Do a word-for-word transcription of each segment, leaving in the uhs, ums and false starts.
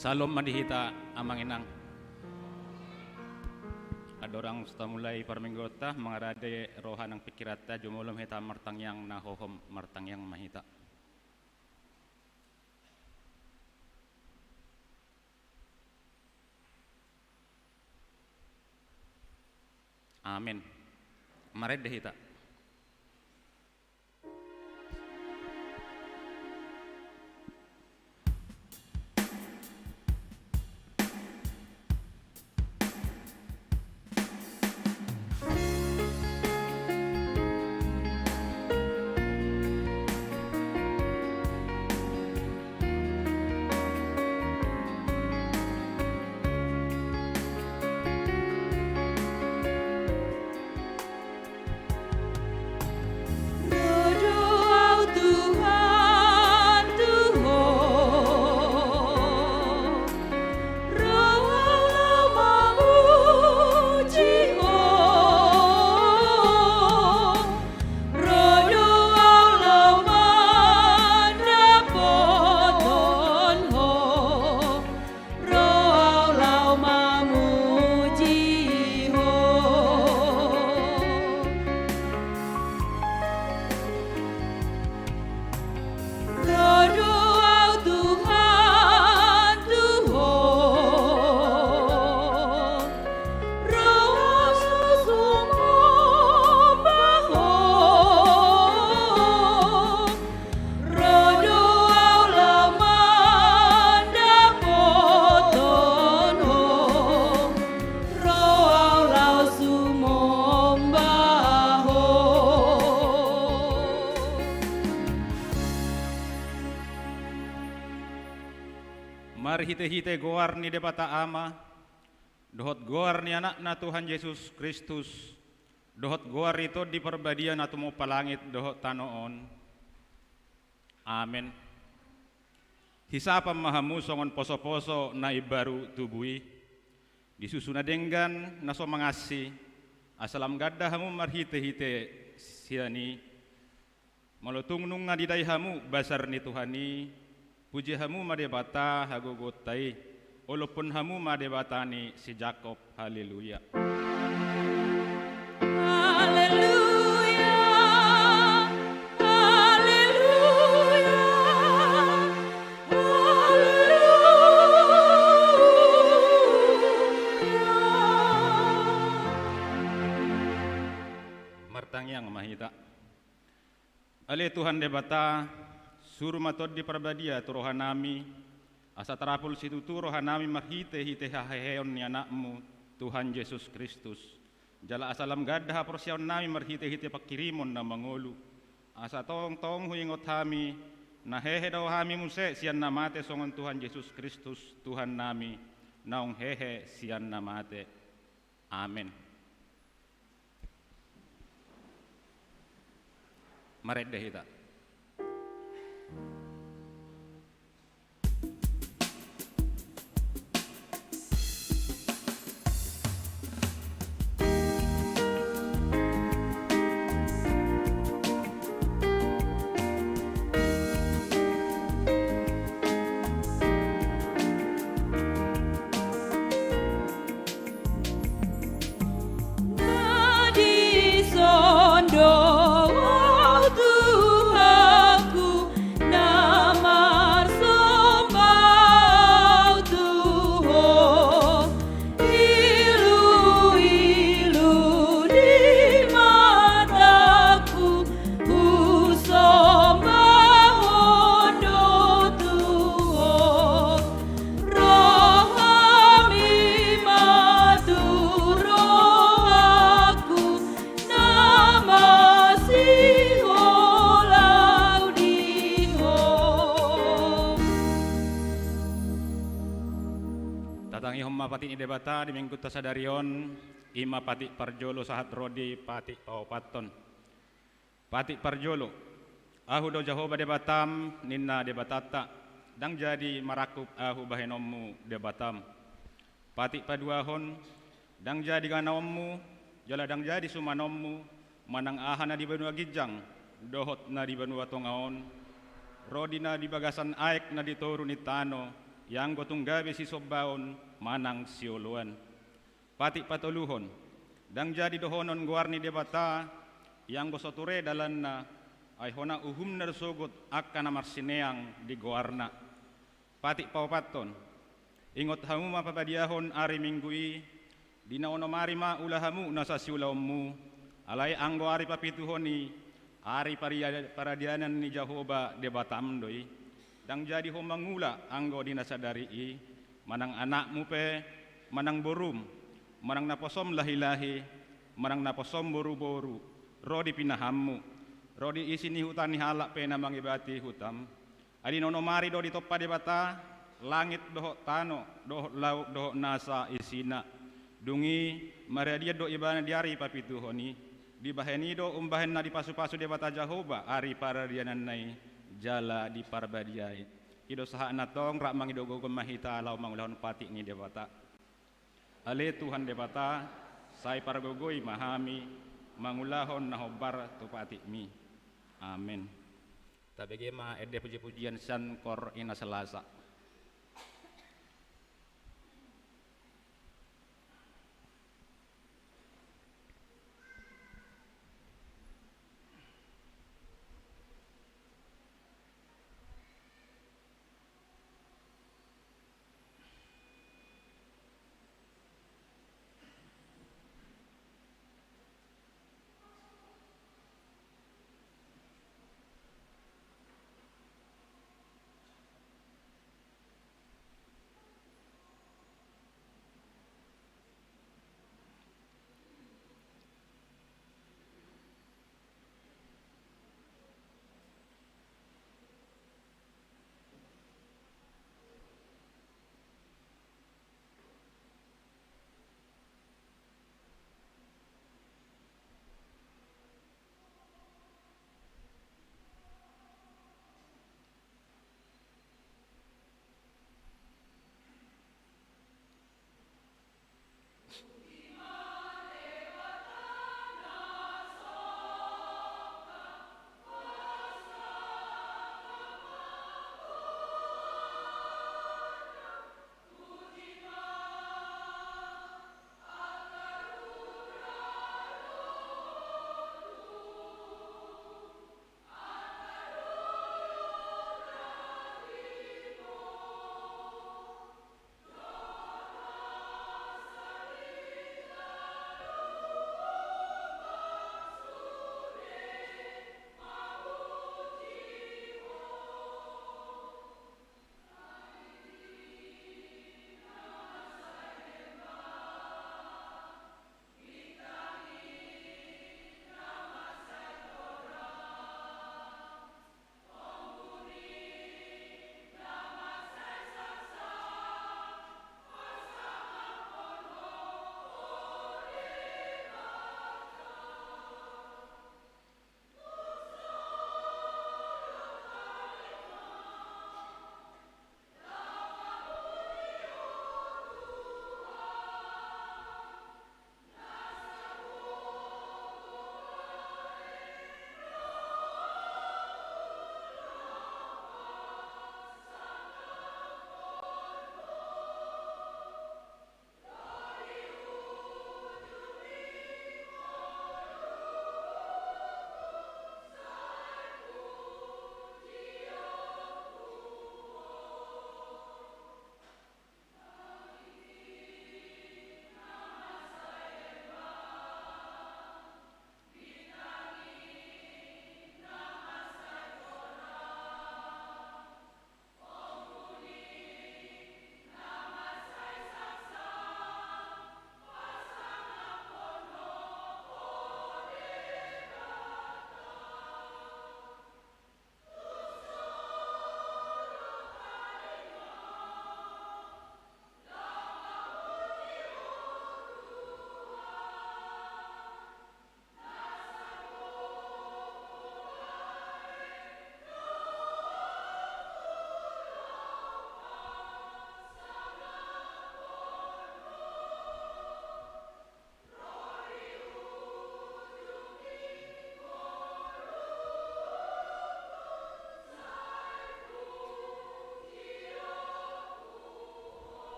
Salom ma di hita amang inang. Andorang so tamulai parmingguonta, mangarade roha nang pingkiranta, jumolo ma hita martangiang na hohom, martangiang ma hita. Amen. Marende hita. Ro do au Tuhan tu Ho, ro au laho mamuji Ho, ro do au laho mandapothon Ho, ro au laho mamuji Ho. Ro do au Tuhan tu Ho, ro au sumomba Ho, ro do au laho mandapothon Ho, ro au laho sumomba Ho. Marhitehite goar ni Debata Ama, dohot goar ni Anakna Tuhan Jesus Kristus, dohot goar ni Tondi Parbadia na tumompa langit dohot tano on. Amen. Hisapam ma hamu songon posoposo na imbaru tubu i, di susu na denggan na so mangansi, asa lam ganda hamu marhitehite sian i. Molo tung nunga didai hamu basar ni Tuhan i, puji hamu ma Debata hagogoonta i, olophon hamu ma Debata ni si Jakob. Haleluya. Haleluya, haleluya, haleluya. Martangiang ma hita. Ale Tuhan Debata, suru ma Tondi Parbadia tu rohanami, asa tarapul situtu rohanami marhitehite haheheon ni Anakmu, Tuhan Jesus Kristus. Jala asa lam ganda haporseaonnami marhitehite pangkirimon na mangolu, asa tongtong huingot hami, na hehe do hami muse sian na mate songon Tuhan Jesus Kristus, Tuhannami, naung hehe sian na mate. Amen. Marende hita. Na dison do au Tuhanku, na marsomba au tu Ho. Iluilu ni matangku, husombahon do tu Ho. Rohami ma tu rohangku, na masiholau di Ho. Tatangihon ma patik ni Debata di Minggunta sadari on, i ma patik parjolo sahat ro di patik paopathon. Patik parjolo. Ahu do Jahowa Debatam, ninna Debatanta, ndang jadi marangkup ahu bahenonmu Debatam. Patik paduahon, ndang jadi ganaonmu, jala ndang jadi sumanonmu, manang aha na di banua ginjang, dohot na di banua tonga on, ro di na di bagasan aek na di toru ni tano, ianggo tung gabe sisombaon manang sioloan. Patik patoluhon, ndang jadi dohonon goar ni Debata, ianggo so ture dalanna, ai hona uhumna do sogot angka na marsineang di goarna. Patik paopathon, ingot hamu ma pabadiahon ari Minggu i, di na onom ari ma ula hamu nasa siulaonmu, alai anggo ari papituhon i, ari paria-, paradianan ni Jahowa Debatam do i. Ndang jadi ho mangula anggo di na sadari i, manang anakmu pe, manang borum, manang naposom lahilahi, manang naposom boruboru, ro di pinahanmu, ro di isi ni huta ni halak pe na mangibati hutam. Ai di na onom ari do ditompa Debata langit dohot tano, dohot laut dohot nasa isina. Dung i maradian do ibana di ari papituhon i. Dibahen i do umbahen na dipasupasu Debata Jahowa ari paradiananna i jala diparbadiai. I do sahatna tong, rap mangido gogo ma hita laho mangulahon patik ni Debata. Ale Tuhan Debata, sai pargogoi ma hami mangulahon na hombar tu patikmi. Amen. Tabege ma ende pujipujian sian Koor Ina Salasa.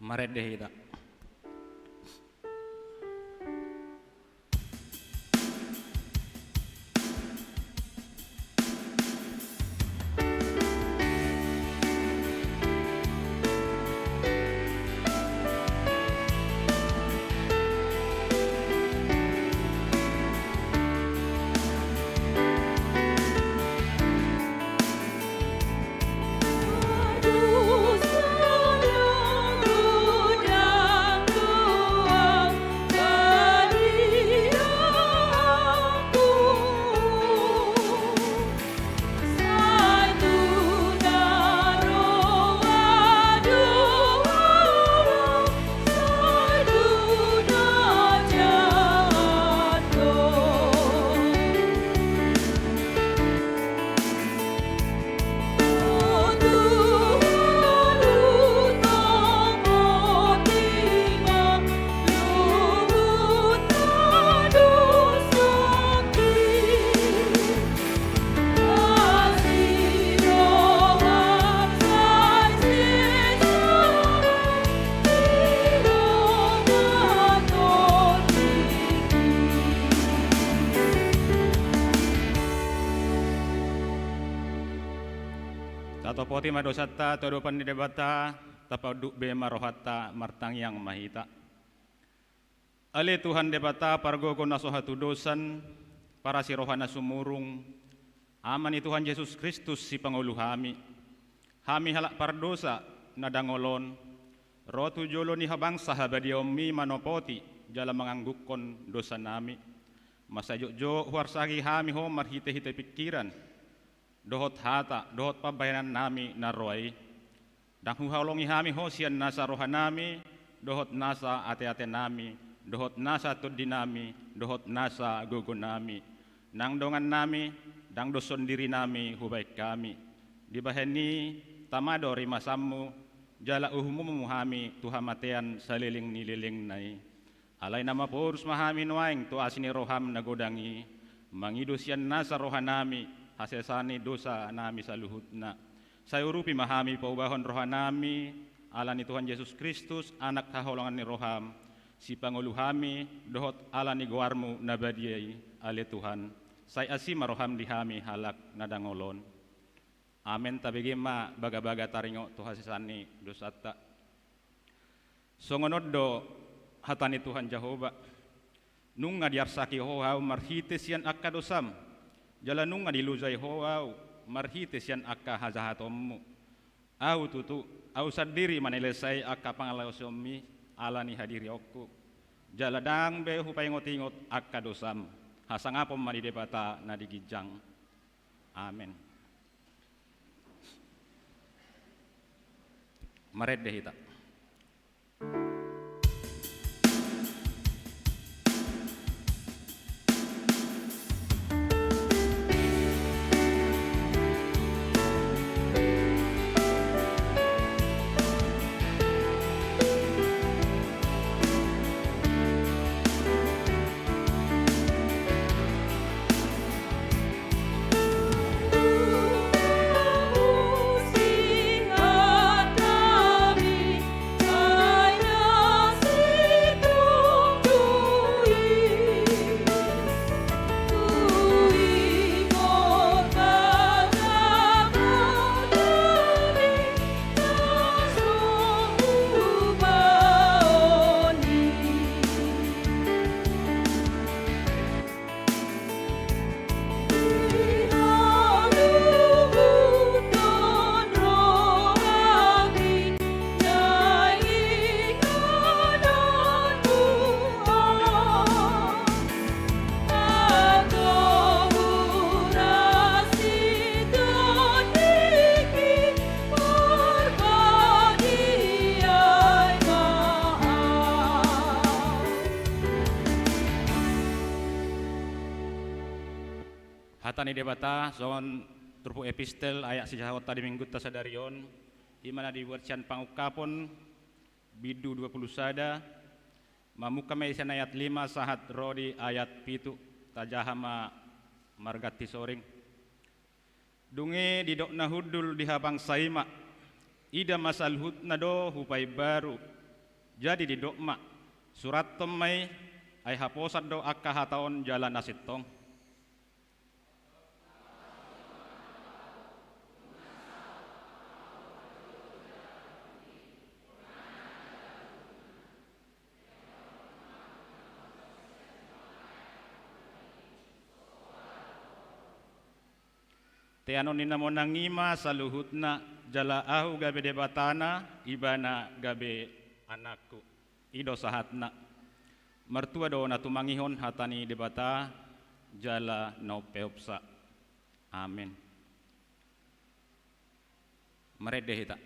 Marende hita. Tatopoti ma dosanta tu adopan ni Debata, tapaunduk be ma rohanta, martangiang ma hita. Ale Tuhan Debata, pargogo na so hatudosan, parasi roha na sumurung, Ama ni Tuhan Jesus Kristus, sipangolu hami. Hami halak pardosa na dangol on, ro tu jolo ni habangsa habadiaonmi manopoti jala manganggukkon dosanami. Mansai jotjot huarsaki hami Ho marhitehite pingkiran, dohot hata, dohot pambahenannami na roa i. Ndang huhaholongi hami Ho sian nasa rohanami, dohot nasa ateatenami, dohot nasa tondinami, dohot nasa gogonami. Nang dongannami, ndang dos sondirinami hubahen hami. Dibahen i tama do rimasanmu, jala uhumummu hami tu hamatean saleleng ni lelengna i. Alai na maporus ma hami nuaeng tu asi ni roham na godang i, mangido sian nasa rohanami hasesaan ni dosanami saluhutna. Sai urupi ma hami paubahon rohanami, ala ni Tuhan Jesus Kristus, Anak haholongan ni roham, sipangolu hami, dohot ala ni goarmu na badia i, ale Tuhan. Sai asi ma roham di hami halak na dangol on. Amen. Tabege ma bagabaga taringot tu hasesaan ni dosanta. Songon on do hata ni Tuhan Jahowa: Nunga diarsaki Ho Ahu marhite sian angka dosam, jala nunga dilojai Ho Ahu marhite sian angka hajahatonmu. Ahu tutu, Ahu sandiri manelesai angka pangalaosionmi ala ni hadirionku, jala ndang be hupaingotingot angka dosam. Hasangapon ma di Debata na di ginjang. Amen. Marende hita. Hata ni Debata songon turpuk epistel aek sijahaonta di minggunta sadari on, i ma na dibuat sian Pangungkapon, bindu dua pulu sada, mamungka ma i sian ayat lima sahat ro di ayat pitu. Tajaha ma marganti soring. Dung i didok na hundul di habangsa i ma: Ida ma, saluhutna do hupaimbaru, Jadi didok ma, surathon ma i, ai haposan do angka hata on jala na sintong. Teanon ni na monang i ma saluhutna, jala ahu gabe Debatana, ibana gabe anakku. I do sahatna. Martua do na tumangihon hata ni Debata, jala na umpeopsa. Amen. Marende hita.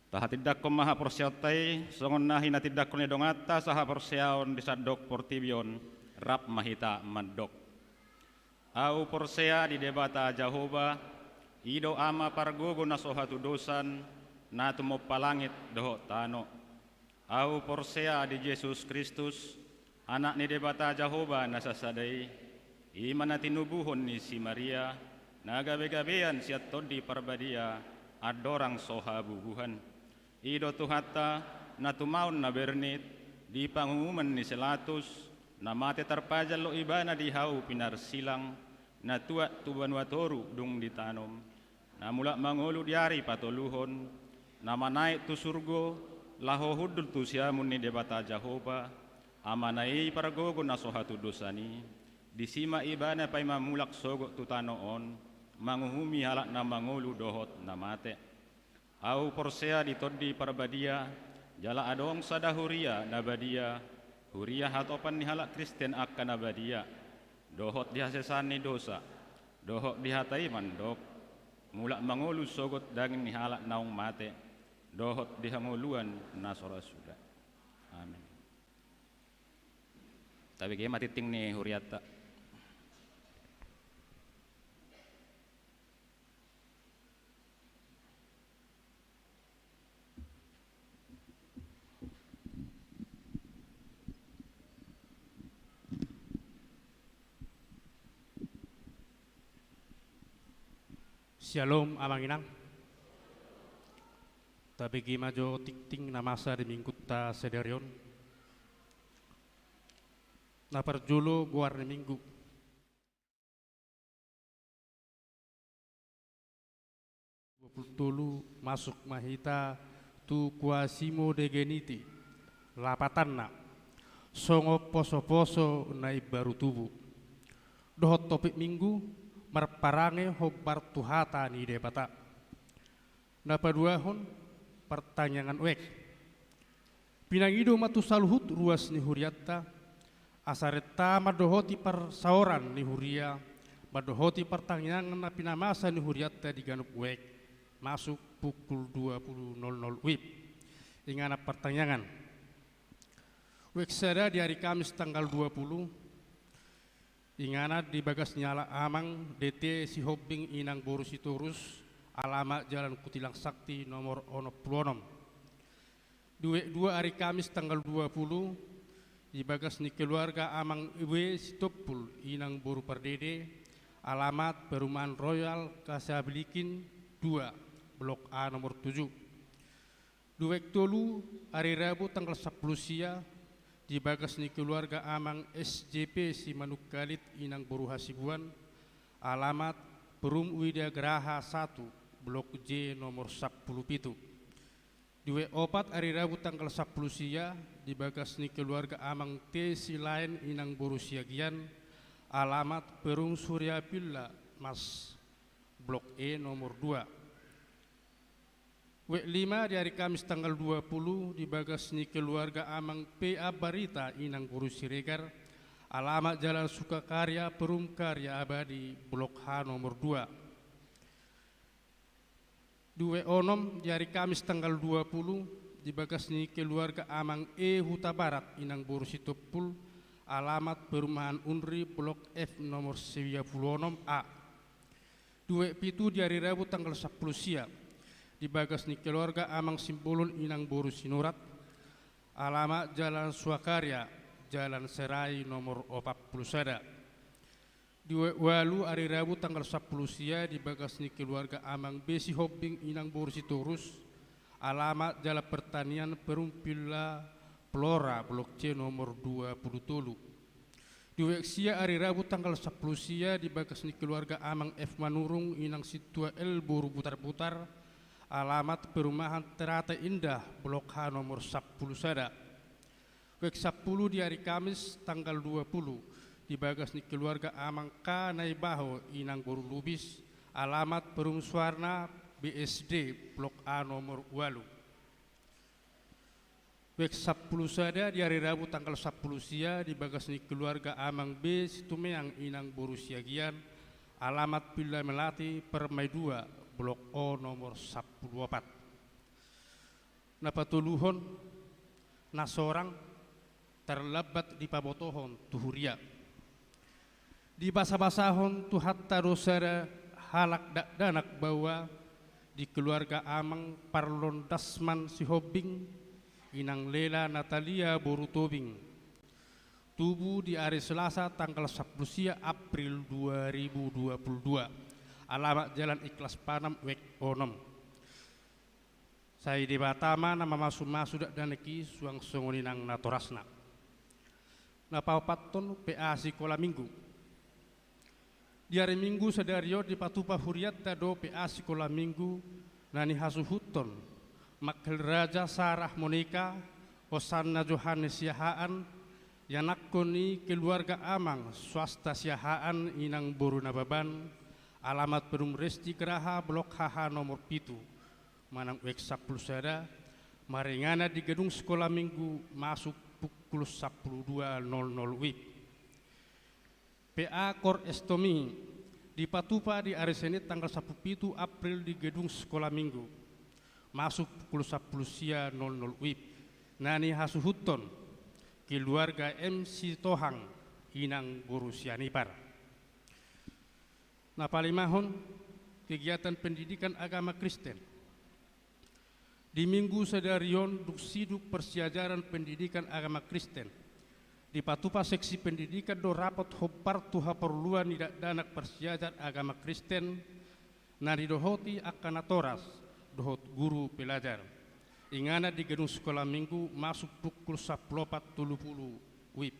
Tahatindangkon ma haporseaonta i, songon na hinatindangkon ni donganta sahaporseaon di sandok portibi on, rap ma hita mandok. Ahu porsea di Debata Jahowa, i do Ama pargogo na so hatudosan, na tumompa langit dohot tano. Ahu porsea di Jesus Kristus, Anak ni Debata Jahowa na sasada i, i ma na tinubuhon ni si Maria, na gabegabean sian Tondi Parbadia, andorang so habubuhan. I do Tuhanta, na tumaon na bernit, di panguhuman ni si Latus, na mate tarpajal do ibana di hau pinarsilang, na tuat tu banua toru dung ditanom, na mulak mangolu di ari patoluhon, na manaek tu surgo, laho hundul tu siamun ni Debata Jahowa, Amana i pargogo na so hatudosan i, disi ma ibana paima mulak sogot tu tano on, manguhumi halak na mangolu dohot na mate. Ahu porsea di Tondi Parbadia, jala adong sada huria na badia, huria hatopan ni halak Kristen angka na badia, dohot di hasesaan ni dosa, dohot di hata i mandok, mulak mangolu sogot daging ni halak naung mate, dohot di hangoluan na so ra suda. Amen. Tabege ma tingting ni hurianta. Syalom, amang inang. Tabege ma jo tingting na masa di minggunta sadari on. Na parjolo goar ni minggu. Dua pulu tolu, masuk ma hita tu Quasimodogeniti, lapatanna, songon posoposo na imbaru tubu. Dohot topik minggu, marparange hombar tu hata ni Debata. Na paduahon, partangiangan oek. Pinangido ma tu saluhut ruas ni hurianta, asa renta mandohoti parsaoran ni huria, Mandohoti partangiangan na pinamasa ni hurianta di ganup wijk, masuk pukul dua puluh nol nol wib. Inganan partangiangan. Wijk sada di ari Kamis tanggal dua puluh, inganan di bagas ni halak amang D T Sihombing inang boru Sitorus, alamat Jalan Kutilang Sakti nomor onom pulu onom. Di wijk dua ari Kamis tanggal dua pulu, di bagas ni keluarga amang W Sitompul inang boru Pardede, alamat Perumahan Royal Kasabilikin dua, Blok A nomor tujuh. Di wijk tolu ari Rabu tanggal sampulu sia, di bagas ni keluarga amang S J P Simanungkalit inang boru Hasibuan, alamat Perum Widya Graha satu, Blok J nomor sampulu pitu. Di wijk opat ari Rabu tanggal sampulu sia, di bagas ni keluarga amang T Silaen inang boru Siagian, alamat Perum Surya Villa Mas, Blok E nomor dua. Wijk lima di ari Kamis tanggal dua puluh, di bagas ni keluarga amang P A Barita inang boru Siregar, alamat Jalan Sukakarya, Perum Karya Abadi, Blok H nomor dua. Di wijk onom di ari Kamis tanggal dua puluh, di bagas ni keluarga amang E Hutabarat inang boru Sitompul, alamat Perumahan Unri, Blok F nomor sembilan puluh onom A. Di wijk pitu di ari Rabu tanggal sampulu sia, di bagas ni keluarga amang Simbolon inang boru Sinurat, alamat Jalan Suakarya, Jalan Serai nomor opat pulu sada. Di wijk ualu ari Rabu tanggal sampulu sia, di bagas ni keluarga amang B Sihombing inang boru Sitorus, alamat Jalan Pertanian, Perum Villa Flora, Blok C nomor dua pulu tolu. Di wijk sia ari Rabu tanggal sampulu sia, di bagas ni keluarga amang F Manurung inang Sintua L boru Butarbutar, alamat Perumahan Ternate Indah, Blok H nomor sampulu sada. Wijk sampulu di ari Kamis tanggal dua pulu, di bagas ni keluarga amang K Naibaho inang boru Lubis, alamat Perum Suarna B S D, Blok A nomor ualu. Wijk sampulu sada di ari Rabu tanggal sampulu sia, di bagas ni keluarga amang B Situmeang inang boru Siagian, alamat Villa Melati, Permai dua, Blok O nomor sampulu opat. Na patoluhon, na sorang, tarlambat dipabotohon tu huria. Dibasabasahon Tuhanta do sada halak dakdanak baoa di keluarga amang Parlon Dasman Sihombing, inang Lela Natalia boru Tobing. Tubu di ari Selasa tanggal sampulu sia April dua ribu dua puluh dua. Alamat Jalan Ikhlas Panam, wijk onom. Sai Debata ma na mamasumasu dakdanak i suang songon i nang natorasna. Na paopathon, P A Sikola Minggu. Di ari Minggu sadari on dipatupa hurianta do P A Sikola Minggu na nihasuhuthon Mangkil Raja Sarah Monika, Hosanna Johannes Siahaan, ianakhon ni keluarga amang Swasta Siahaan inang boru Nababan, alamat Perum Resti Graha, Blok H H nomor pitu, manang wijk sampulu sada, maringanan di gedung Sikola Minggu masuk pukul sampulu dua nol nol wib. P A Kor Estomi dipatupa di ari Senin tanggal sampulu pitu April di gedung Sikola Minggu, masuk pukul sampulu sia nol nol wib, na nihasuhuthon keluarga M Sitohang inang boru Sianipar. Na palimahon, kegiatan pendidikan agama Kristen. Di Minggu sadari on dung sidung parsiajaran pendidikan agama Kristen, dipatupa seksi pendidikan do rapot hombar tu haporluan ni dakdanak parsiajar agama Kristen na nidohoti angka natoras dohot guru pelajar. Inganan di gedung Sikola Minggu masuk pukul sampulu opat tolu pulu wib.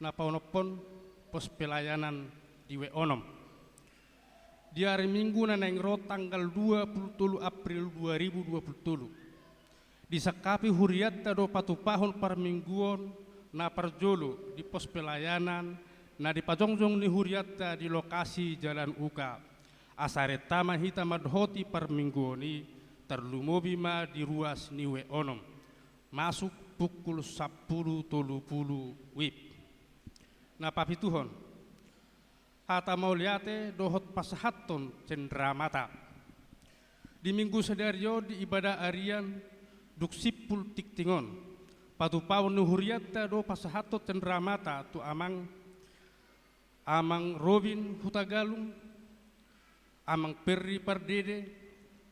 Na paonomhon, pos pelayanan di wijk onom. Di ari Minggu na naeng ro tanggal dua pulu tolu April dua ribu dua pulu tolu, disangkapi hurianta do patupahon parmingguon na parjolo di pos pelayanan na dipajongjong ni hurianta di lokasi Jalan Uka. Asa renta ma hita mandohoti parmingguon i, tarlumobi ma di ruas ni wijk onom. Masuk pukul sampulu tolu pulu wib. Na papituhon, Hata mauliate dohot pasahathon cendramata. Di Minggu sadari on di ibadah arian dung simpul tingting on, patupaon ni hurianta do pasahathon cendramata tu amang, Amang Robin Hutagalung, Amang Perry Pardede,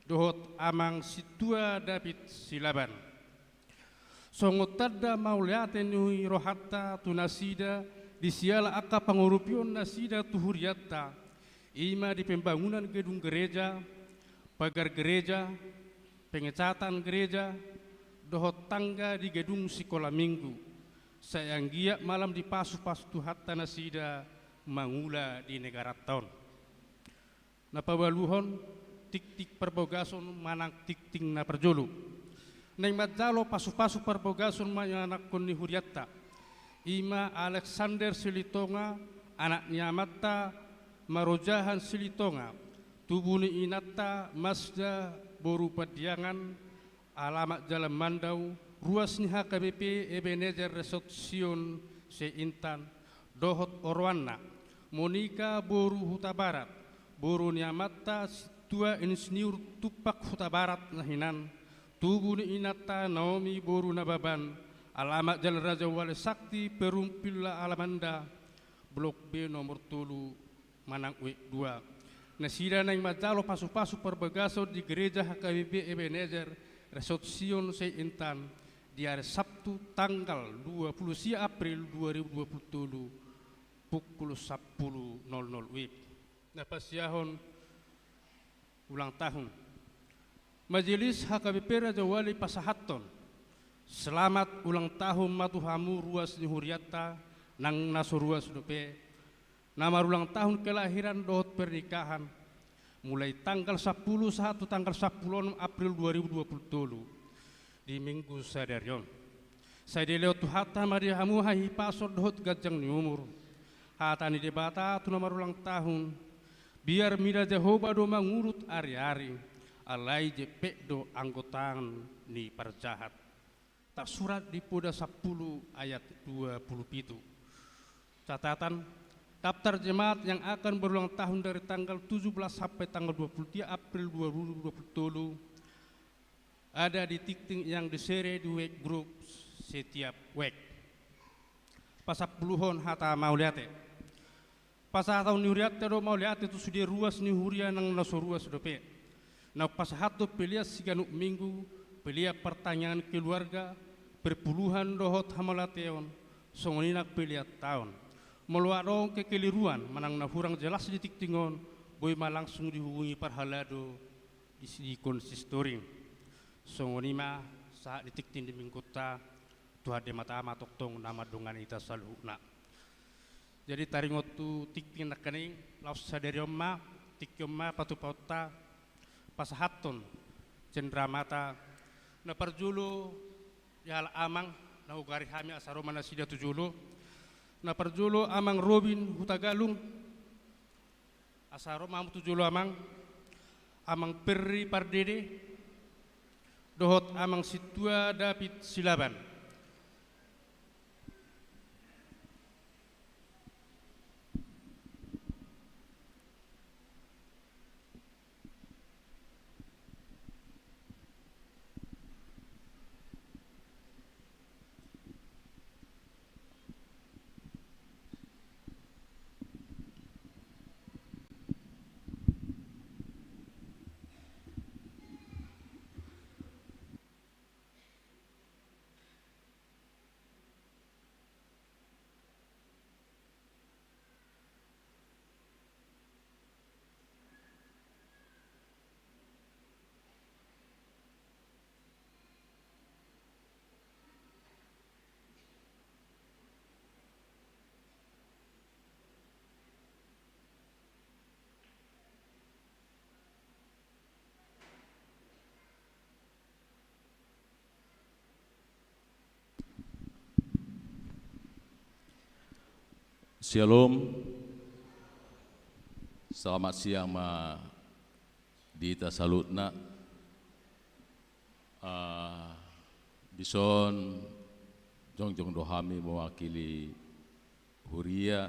dohot Amang Sintua David Silaban. Songon tanda mauliate ni rohanta tu nasida di siala angka pangurupion nasida tu hurianta, i ma di pembangunan gedung gereja, pagar gereja, pengecatan gereja, dohot tangga di gedung sikola minggu, sai anggiat ma lam dipasupasu Tuhanta nasida mangula di negaranta on. Na paualuhon, tingting parbagason manang tingting na parjolo. Naeng manjalo pasupasu parbagason ma ianakhon ni hurianta, i ma Alexander Silitonga, anak ni amanta Marojahan Silitonga, tubu ni inanta Masda boru Pandiangan, alamat Jalan Mandau, ruas ni H K B P Ebenezer Resort Sion se-Intan, dohot oroanna, Monika boru Hutabarat, boru ni amanta Sintua Insinyur Tumpak Hutabarat na hinan, tubu ni inanta Naomi boru Nababan, alamat Jalan Raja Wali Sakti, Perum Villa Alamanda, Blok B nomor tolu, manang wik dua. Nasida naeng manjalo pasupasu parbagason di Gereja H K B P Ebenezer Resort Sion se-Intan di ari Sabtu tanggal dua puluh sia April dua ribu dua puluh tolu, pukul sampulu nol nol wib. Na pasiahon ulang tahun. Majelis H K B P Raja Wali pasahathon selamat ulang tahun ma tu hamu ruas ni hurianta nang na so ruas dope, na marulang tahun kelahiran dohot pernikahan, mulai tanggal sampulu sahat tu tanggal sampulu onom April dua ribu dua puluh tolu, di Minggu sadari on. Sai dilehon Tuhanta ma di hamu hahipason dohot ganjang ni umur. Hata ni Debata tu na marulang tahun, biar mida Jahowa do mangurut ari-ari, alai jempek do anggo tangan ni parjahat. Tarsurat di Poda sampulu ayat dua puluh pitu. Catatan, daftar jemaat yang akan berulang tahun dari tanggal tujuh belas sampai tanggal dua puluh tiga April dua ribu dua puluh tolu ada di tingting yang di-share di web group setiap web. Pasampuluhon hata mauliate. Pasahaton ni hurianta do mauliate tu sude ruas ni huria nang na so ruas dope. Na pasahathon pelean siganup minggu, pelean partangiangan keluarga, perpuluhan dohot hamauliateon, songon i nang pelean taon. Molo adong kekeliruan manang na hurang jelas di tingting on, boi ma langsung dihubungi parhalado di, di konsistori. Songon i ma sahat di tingting di minggunta, Tuhan Debata ma tongtong na mandongani hita saluhutna. Jadi taringot tu tingting nangkaning, laos sadari on ma, tingki on ma patupaonta pasahathon cendramata. Na parjolo di halak amang na hugari hami asa ro ma nasida tu jolo. Na parjolo Amang Robin Hutagalung, asa ro ma hamu tu jolo amang, Amang Perry Pardede, dohot Amang Sintua David Silaban. Syalom. Selamat siang ma di hita saluhutna. Ah, dison jongjong do hami mewakili huria.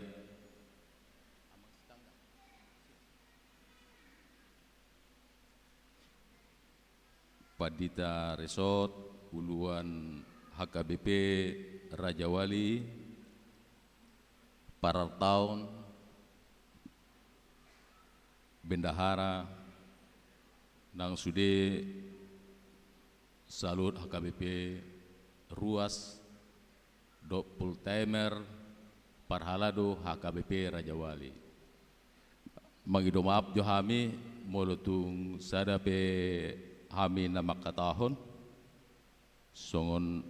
Pandita Resort, Uluan H K B P Rajawali, Parartaon, Bendahara, nang sude saluhut H K B P Ruas, dohot full timer, parhalado H K B P Rajawali. Mangido maaf jo hami, molo tung sada pe hami na mangkatahon, songon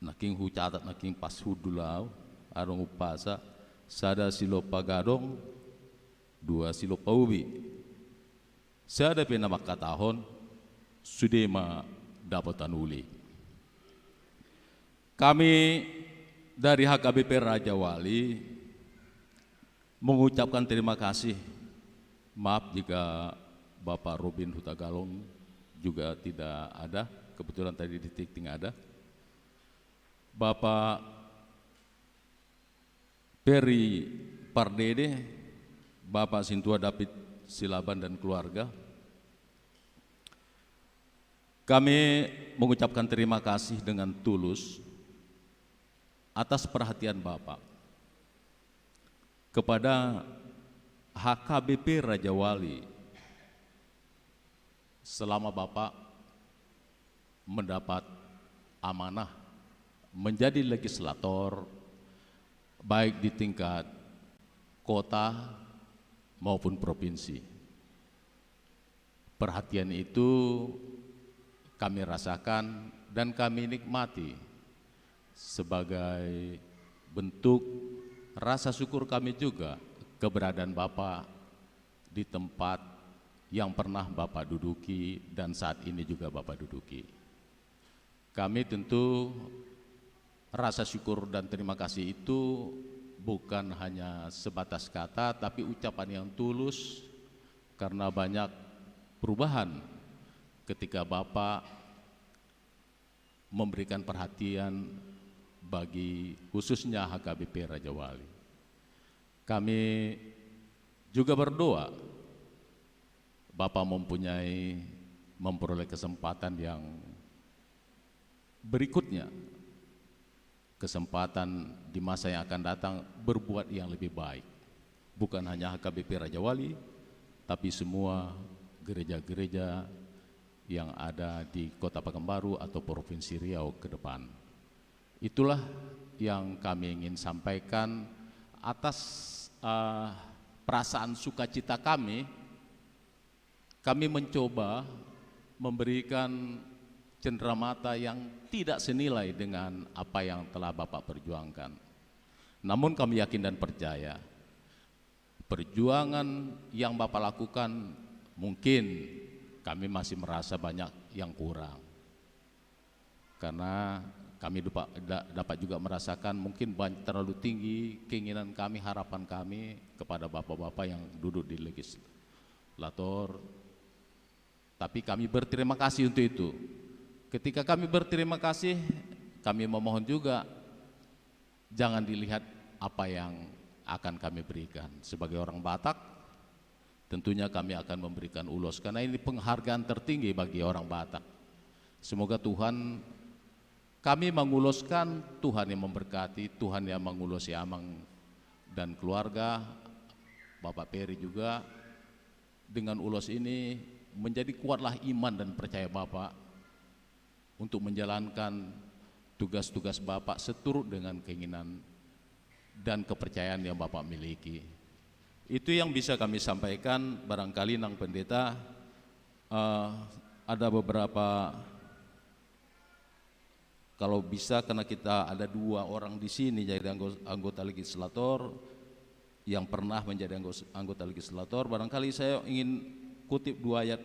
nangkin hucatat nangkin pas hundul au, adong umpasa, sada silompa gadong, dua silompa ubi. Sada pe na mangkatahon, sude ma dapotan uli. Kami dari H K B P Rajawali mengucapkan terima kasih. Maaf jika Bapak Robin Hutagalung juga tidak ada, kebetulan tadi di tingting ada. Bapak Peri Pardede, Bapak Sintua David Silaban dan keluarga. Kami mengucapkan terima kasih dengan tulus atas perhatian Bapak kepada H K B P Rajawali selama Bapak mendapat amanah menjadi legislator, baik di tingkat kota maupun provinsi. Perhatian itu kami rasakan dan kami nikmati sebagai bentuk rasa syukur kami juga keberadaan Bapak di tempat yang pernah Bapak duduki dan saat ini juga Bapak duduki. Kami tentu rasa syukur dan terima kasih itu bukan hanya sebatas kata, tapi ucapan yang tulus karena banyak perubahan ketika Bapak memberikan perhatian bagi khususnya H K B P Rajawali. Kami juga berdoa Bapak mempunyai, memperoleh kesempatan yang berikutnya, kesempatan di masa yang akan datang berbuat yang lebih baik. Bukan hanya H K B P Rajawali, tapi semua gereja-gereja yang ada di Kota Pekanbaru atau Provinsi Riau ke depan. Itulah yang kami ingin sampaikan atas, eh, perasaan sukacita kami. Kami mencoba memberikan cenderamata yang tidak senilai dengan apa yang telah Bapak perjuangkan. Namun kami yakin dan percaya, perjuangan yang Bapak lakukan, mungkin kami masih merasa banyak yang kurang. Karena kami dupa-, da-, dapat juga merasakan mungkin banyak, terlalu tinggi keinginan kami, harapan kami kepada bapak-bapak yang duduk di legislator. Tapi kami berterima kasih untuk itu. Ketika kami berterima kasih, kami memohon juga, jangan dilihat apa yang akan kami berikan. Sebagai orang Batak, tentunya kami akan memberikan ulos, karena ini penghargaan tertinggi bagi orang Batak. Semoga Tuhan, kami menguloskan, Tuhan yang memberkati, Tuhan yang mengulosi Amang dan keluarga, Bapak Peri juga, dengan ulos ini menjadi kuatlah iman dan percaya Bapak untuk menjalankan tugas-tugas Bapak seturut dengan keinginan dan kepercayaan yang Bapak miliki. Itu yang bisa kami sampaikan, barangkali nang pendeta, eh, ada beberapa, kalau bisa, karena kita ada dua orang di sini jadi anggo-, anggota legislator, yang pernah menjadi anggo-, anggota legislator, barangkali saya ingin kutip dua ayat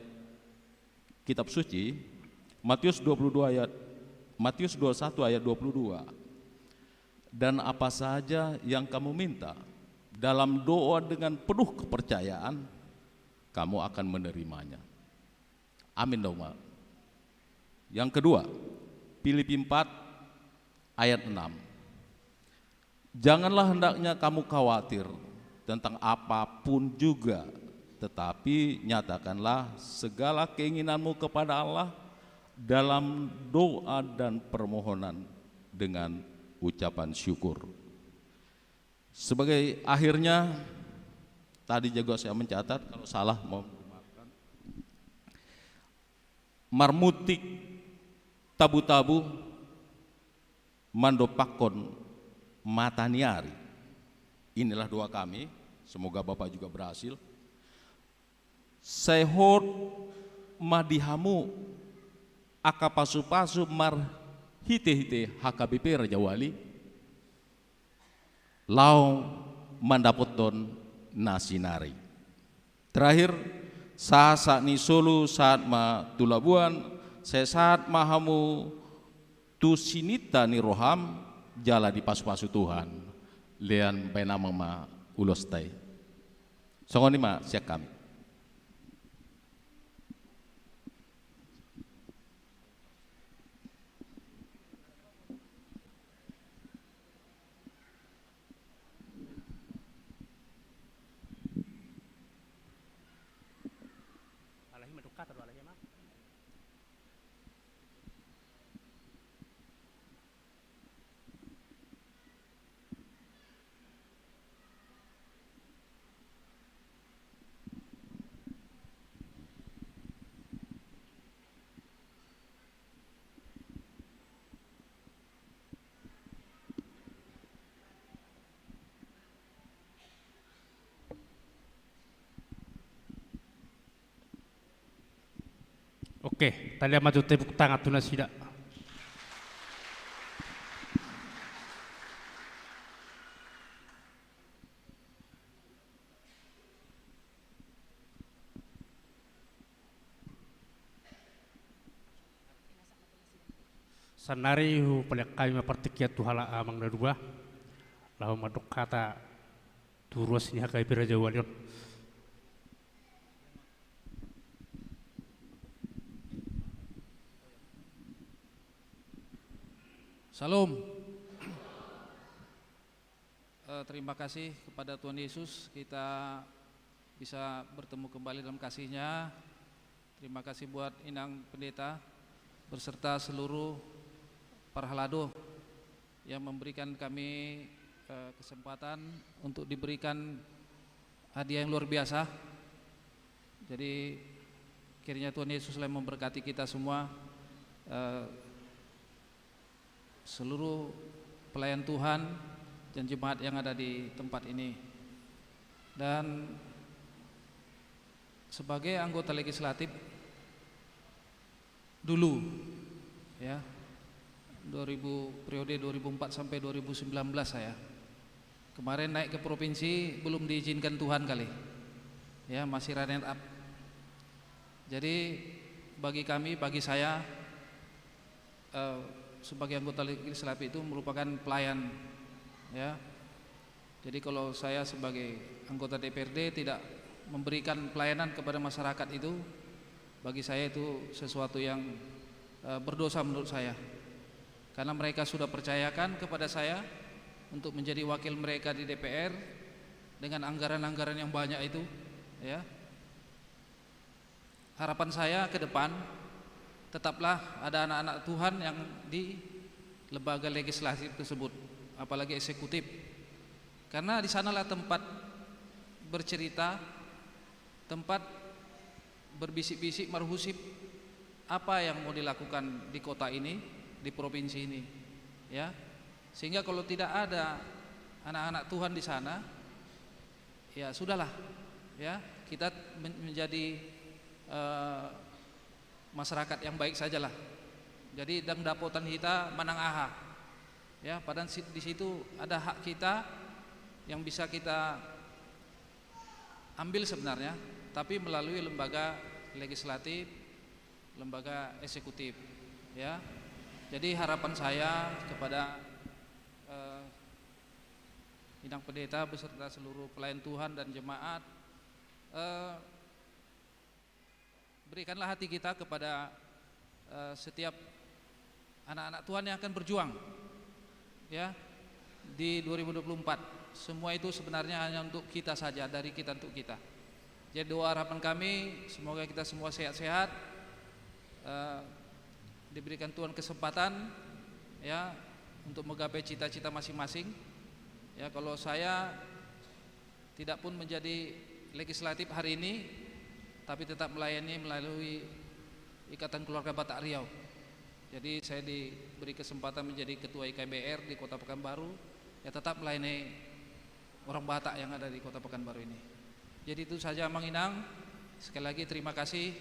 kitab suci, Matius dua puluh dua ayat, Matius dua puluh satu ayat dua puluh dua. "Dan apa saja yang kamu minta, dalam doa dengan penuh kepercayaan, kamu akan menerimanya." Amin dong, Mak. Yang kedua, Filipi empat ayat enam. "Janganlah hendaknya kamu khawatir tentang apapun juga, tetapi nyatakanlah segala keinginanmu kepada Allah dalam doa dan permohonan dengan ucapan syukur. Sebagai akhirnya, tadi juga saya mencatat, kalau salah mohon dimaafkan. Marmutik tabu-tabu mandompakkon mata ni ari. Inilah doa kami, semoga Bapak juga berhasil. Sai hot ma di hamu angka pasu-pasu marhite-hite H K B P Rajawali, laho mandapothon na sinari. Terakhir, sahat-sahat ni solu sahat ma tu Labuan, sai sahat ma hamu tu sininta ni roham, jala dipasu-pasu Tuhan. Lean baen amang ma ulosta i. Songon i ma sian hami. Alai ma dong hata do, alai ma. Oke, talian ma jo tepuk tangan tu nasida. Sannari hupalean hami ma partingkian tu halak amang na dua, laho mandok hata tu ruas ni H K B P Rajawali on. Syalom. Eh, terima kasih kepada Tuhan Yesus, kita bisa bertemu kembali dalam kasih-Nya. Terima kasih buat Inang Pendeta beserta seluruh parhalado yang memberikan kami, eh, kesempatan untuk diberikan hadiah yang luar biasa. Jadi, kiranya Tuhan Yesus yang memberkati kita semua, eh, seluruh pelayan Tuhan dan jemaat yang ada di tempat ini. Dan sebagai anggota legislatif dulu, ya, dua ribu, periode dua ribu empat sampai dua ribu sembilan belas saya. Kemarin naik ke provinsi, belum diizinkan Tuhan kali. Ya, masih runner up. Jadi, bagi kami, bagi saya, eh, sebagai anggota legislatif itu merupakan pelayan, ya. Jadi, kalau saya sebagai anggota D P R D tidak memberikan pelayanan kepada masyarakat itu, bagi saya itu sesuatu yang, eh, berdosa menurut saya. Karena mereka sudah percayakan kepada saya untuk menjadi wakil mereka di D P R dengan anggaran-anggaran yang banyak itu, ya. Harapan saya ke depan, tetaplah ada anak-anak Tuhan yang di lembaga legislatif tersebut, apalagi eksekutif. Karena di sanalah tempat bercerita, tempat berbisik-bisik, marhusip apa yang mau dilakukan di kota ini, di provinsi ini, ya. Sehingga kalau tidak ada anak-anak Tuhan di sana, ya sudahlah, ya, kita men-, menjadi, eh, masyarakat yang baik sajalah. Jadi, ndang dapotan hita manang aha. Ya, padahal si-, di situ ada hak kita yang bisa kita ambil sebenarnya, tapi melalui lembaga legislatif, lembaga eksekutif, ya. Jadi, harapan saya kepada, eh, Inang Pendeta beserta seluruh pelayan Tuhan dan jemaat, eh, berikanlah hati kita kepada, eh, setiap anak-anak Tuhan yang akan berjuang, ya, di dua ribu dua puluh empat. Semua itu sebenarnya hanya untuk kita saja, dari kita untuk kita. Jadi, doa harapan kami, semoga kita semua sehat-sehat, eh, diberikan Tuhan kesempatan, ya, untuk menggapai cita-cita masing-masing. Ya, kalau saya tidak pun menjadi legislatif hari ini, tapi tetap melayani melalui Ikatan Keluarga Batak Riau. Jadi, saya diberi kesempatan menjadi ketua I K B R di Kota Pekanbaru, ya, tetap melayani orang Batak yang ada di Kota Pekanbaru ini. Jadi, itu saja, Amang Inang. Sekali lagi, terima kasih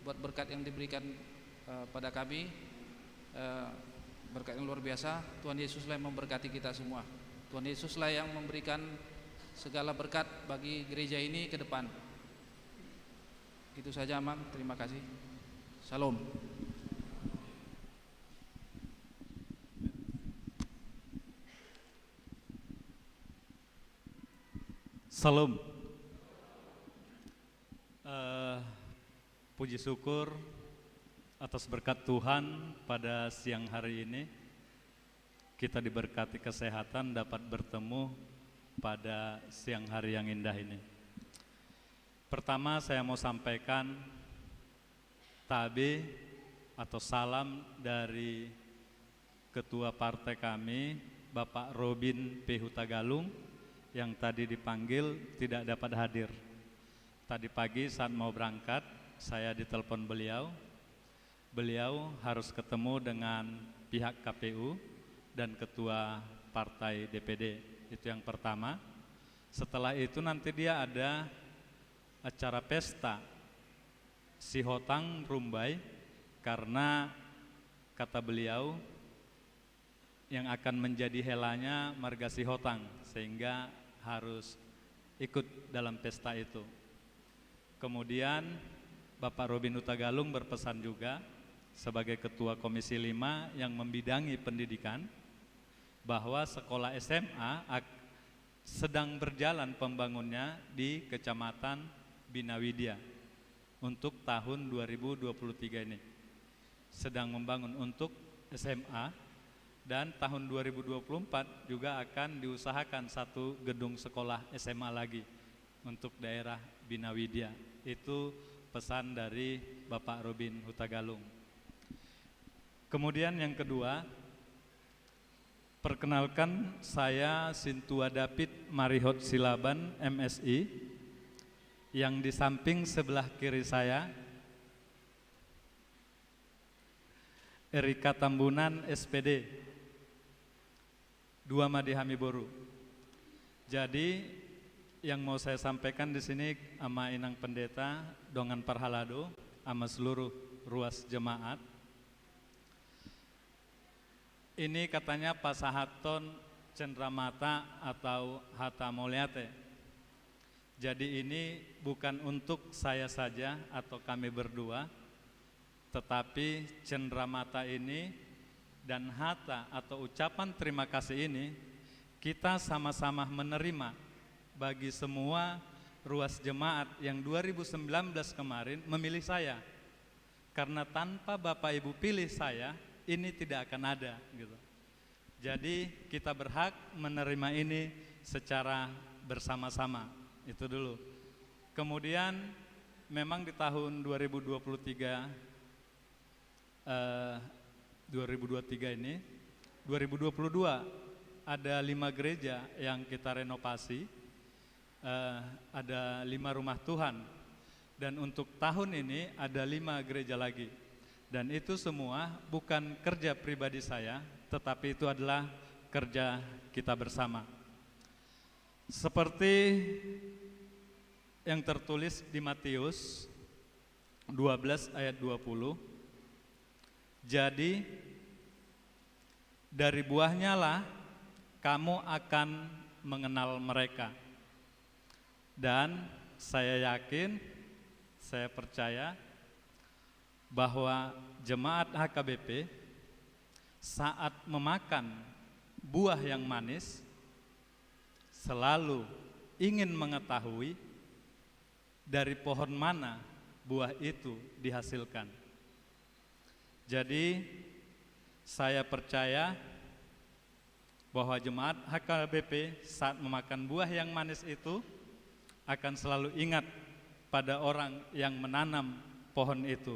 buat berkat yang diberikan, eh, pada kami. Eh, berkat yang luar biasa. Tuhan Yesuslah yang memberkati kita semua. Tuhan Yesuslah yang memberikan segala berkat bagi gereja ini ke depan. Itu saja, Amang. Terima kasih. Shalom. Shalom. Eh, puji syukur atas berkat Tuhan, pada siang hari ini kita diberkati kesehatan dapat bertemu pada siang hari yang indah ini. Pertama, saya mau sampaikan tabe atau salam dari Ketua Partai kami, Bapak Robin P Hutagalung, yang tadi dipanggil tidak dapat hadir. Tadi pagi saat mau berangkat, saya ditelepon beliau. Beliau harus ketemu dengan pihak K P U dan ketua partai D P D. Itu yang pertama. Setelah itu nanti dia ada acara pesta Sihotang Rumbai, karena kata beliau, yang akan menjadi helanya marga Sihotang, sehingga harus ikut dalam pesta itu. Kemudian, Bapak Robin Hutagalung berpesan juga sebagai Ketua Komisi lima yang membidangi pendidikan, bahwa sekolah S M A ak-, sedang berjalan pembangunnya di Kecamatan Bina Widya untuk tahun dua ribu dua puluh tiga ini. Sedang membangun untuk S M A, dan tahun dua ribu dua puluh empat juga akan diusahakan satu gedung sekolah S M A lagi untuk daerah Bina Widya. Itu pesan dari Bapak Robin Hutagalung. Kemudian yang kedua, perkenalkan, saya Sintua David Marihot Silaban, M Si. Yang di samping sebelah kiri saya, Erika Tambunan, S P D. Dua ma di hami boru. Jadi, yang mau saya sampaikan di sini, Ama Inang Pendeta, Dongan Parhalado, ama seluruh ruas jemaat, ini katanya pasahathon cenramata atau hata mauliate. Jadi, ini bukan untuk saya saja atau kami berdua, tetapi cenramata ini dan hata atau ucapan terima kasih ini kita sama-sama menerima bagi semua ruas jemaat yang dua ribu sembilan belas kemarin memilih saya. Karena tanpa Bapak Ibu pilih saya, ini tidak akan ada, gitu. Jadi, kita berhak menerima ini secara bersama-sama. Itu dulu. Kemudian, memang di tahun dua ribu dua puluh tiga, eh, dua ribu dua puluh tiga ini, dua ribu dua puluh dua, ada lima gereja yang kita renovasi, eh, ada lima rumah Tuhan. Dan untuk tahun ini ada lima gereja lagi. Dan itu semua bukan kerja pribadi saya, tetapi itu adalah kerja kita bersama. Seperti yang tertulis di Matius dua belas ayat dua puluh, "Jadi, dari buahnyalah kamu akan mengenal mereka." Dan saya yakin, saya percaya bahwa jemaat H K B P saat memakan buah yang manis selalu ingin mengetahui dari pohon mana buah itu dihasilkan. Jadi, saya percaya bahwa jemaat H K B P saat memakan buah yang manis itu akan selalu ingat pada orang yang menanam pohon itu.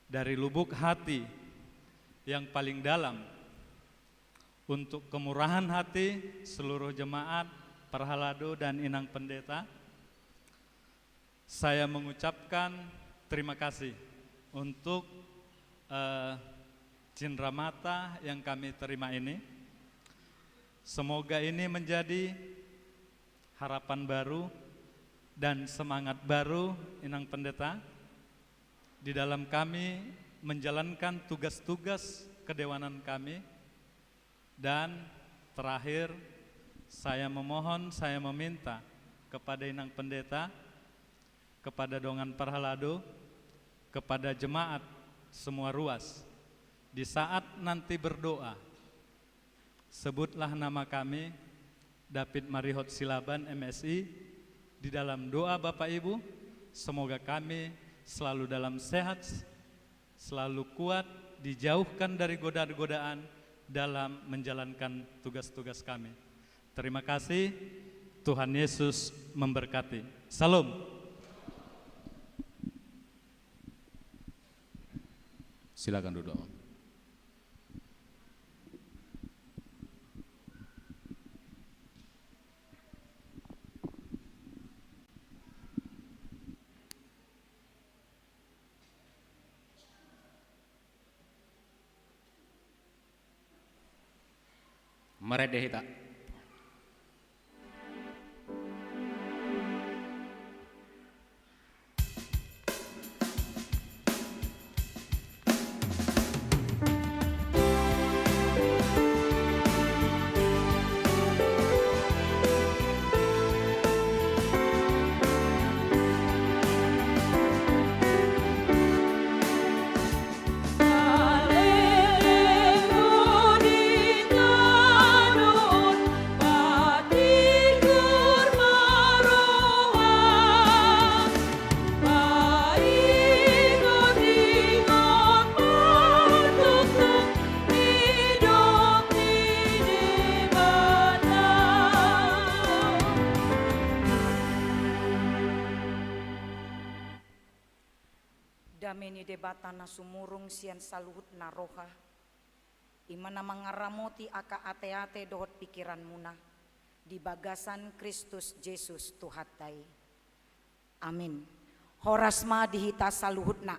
Dari lubuk hati yang paling dalam, untuk kemurahan hati seluruh jemaat, parhalado, dan Inang Pendeta, saya mengucapkan terima kasih untuk, eh, cindramata yang kami terima ini. Semoga ini menjadi harapan baru dan semangat baru, Inang Pendeta, di dalam kami menjalankan tugas-tugas kedewanan kami. Dan terakhir, saya memohon, saya meminta kepada Inang Pendeta, kepada dongan parhalado, kepada jemaat semua ruas, di saat nanti berdoa, sebutlah nama kami, David Marihot Silaban, M Si, di dalam doa Bapak Ibu. Semoga kami selalu dalam sehat, selalu kuat, dijauhkan dari godaan-godaan dalam menjalankan tugas-tugas kami. Terima kasih, Tuhan Yesus memberkati. Syalom. Silakan duduk. Marende hita. Dame ni Debata na sumurung sian saluhut na roha, i ma na mangaramoti angka ateate dohot pingkiranmuna di bagasan Kristus Jesus Tuhanta i. Amin. Horas ma di hita saluhutna.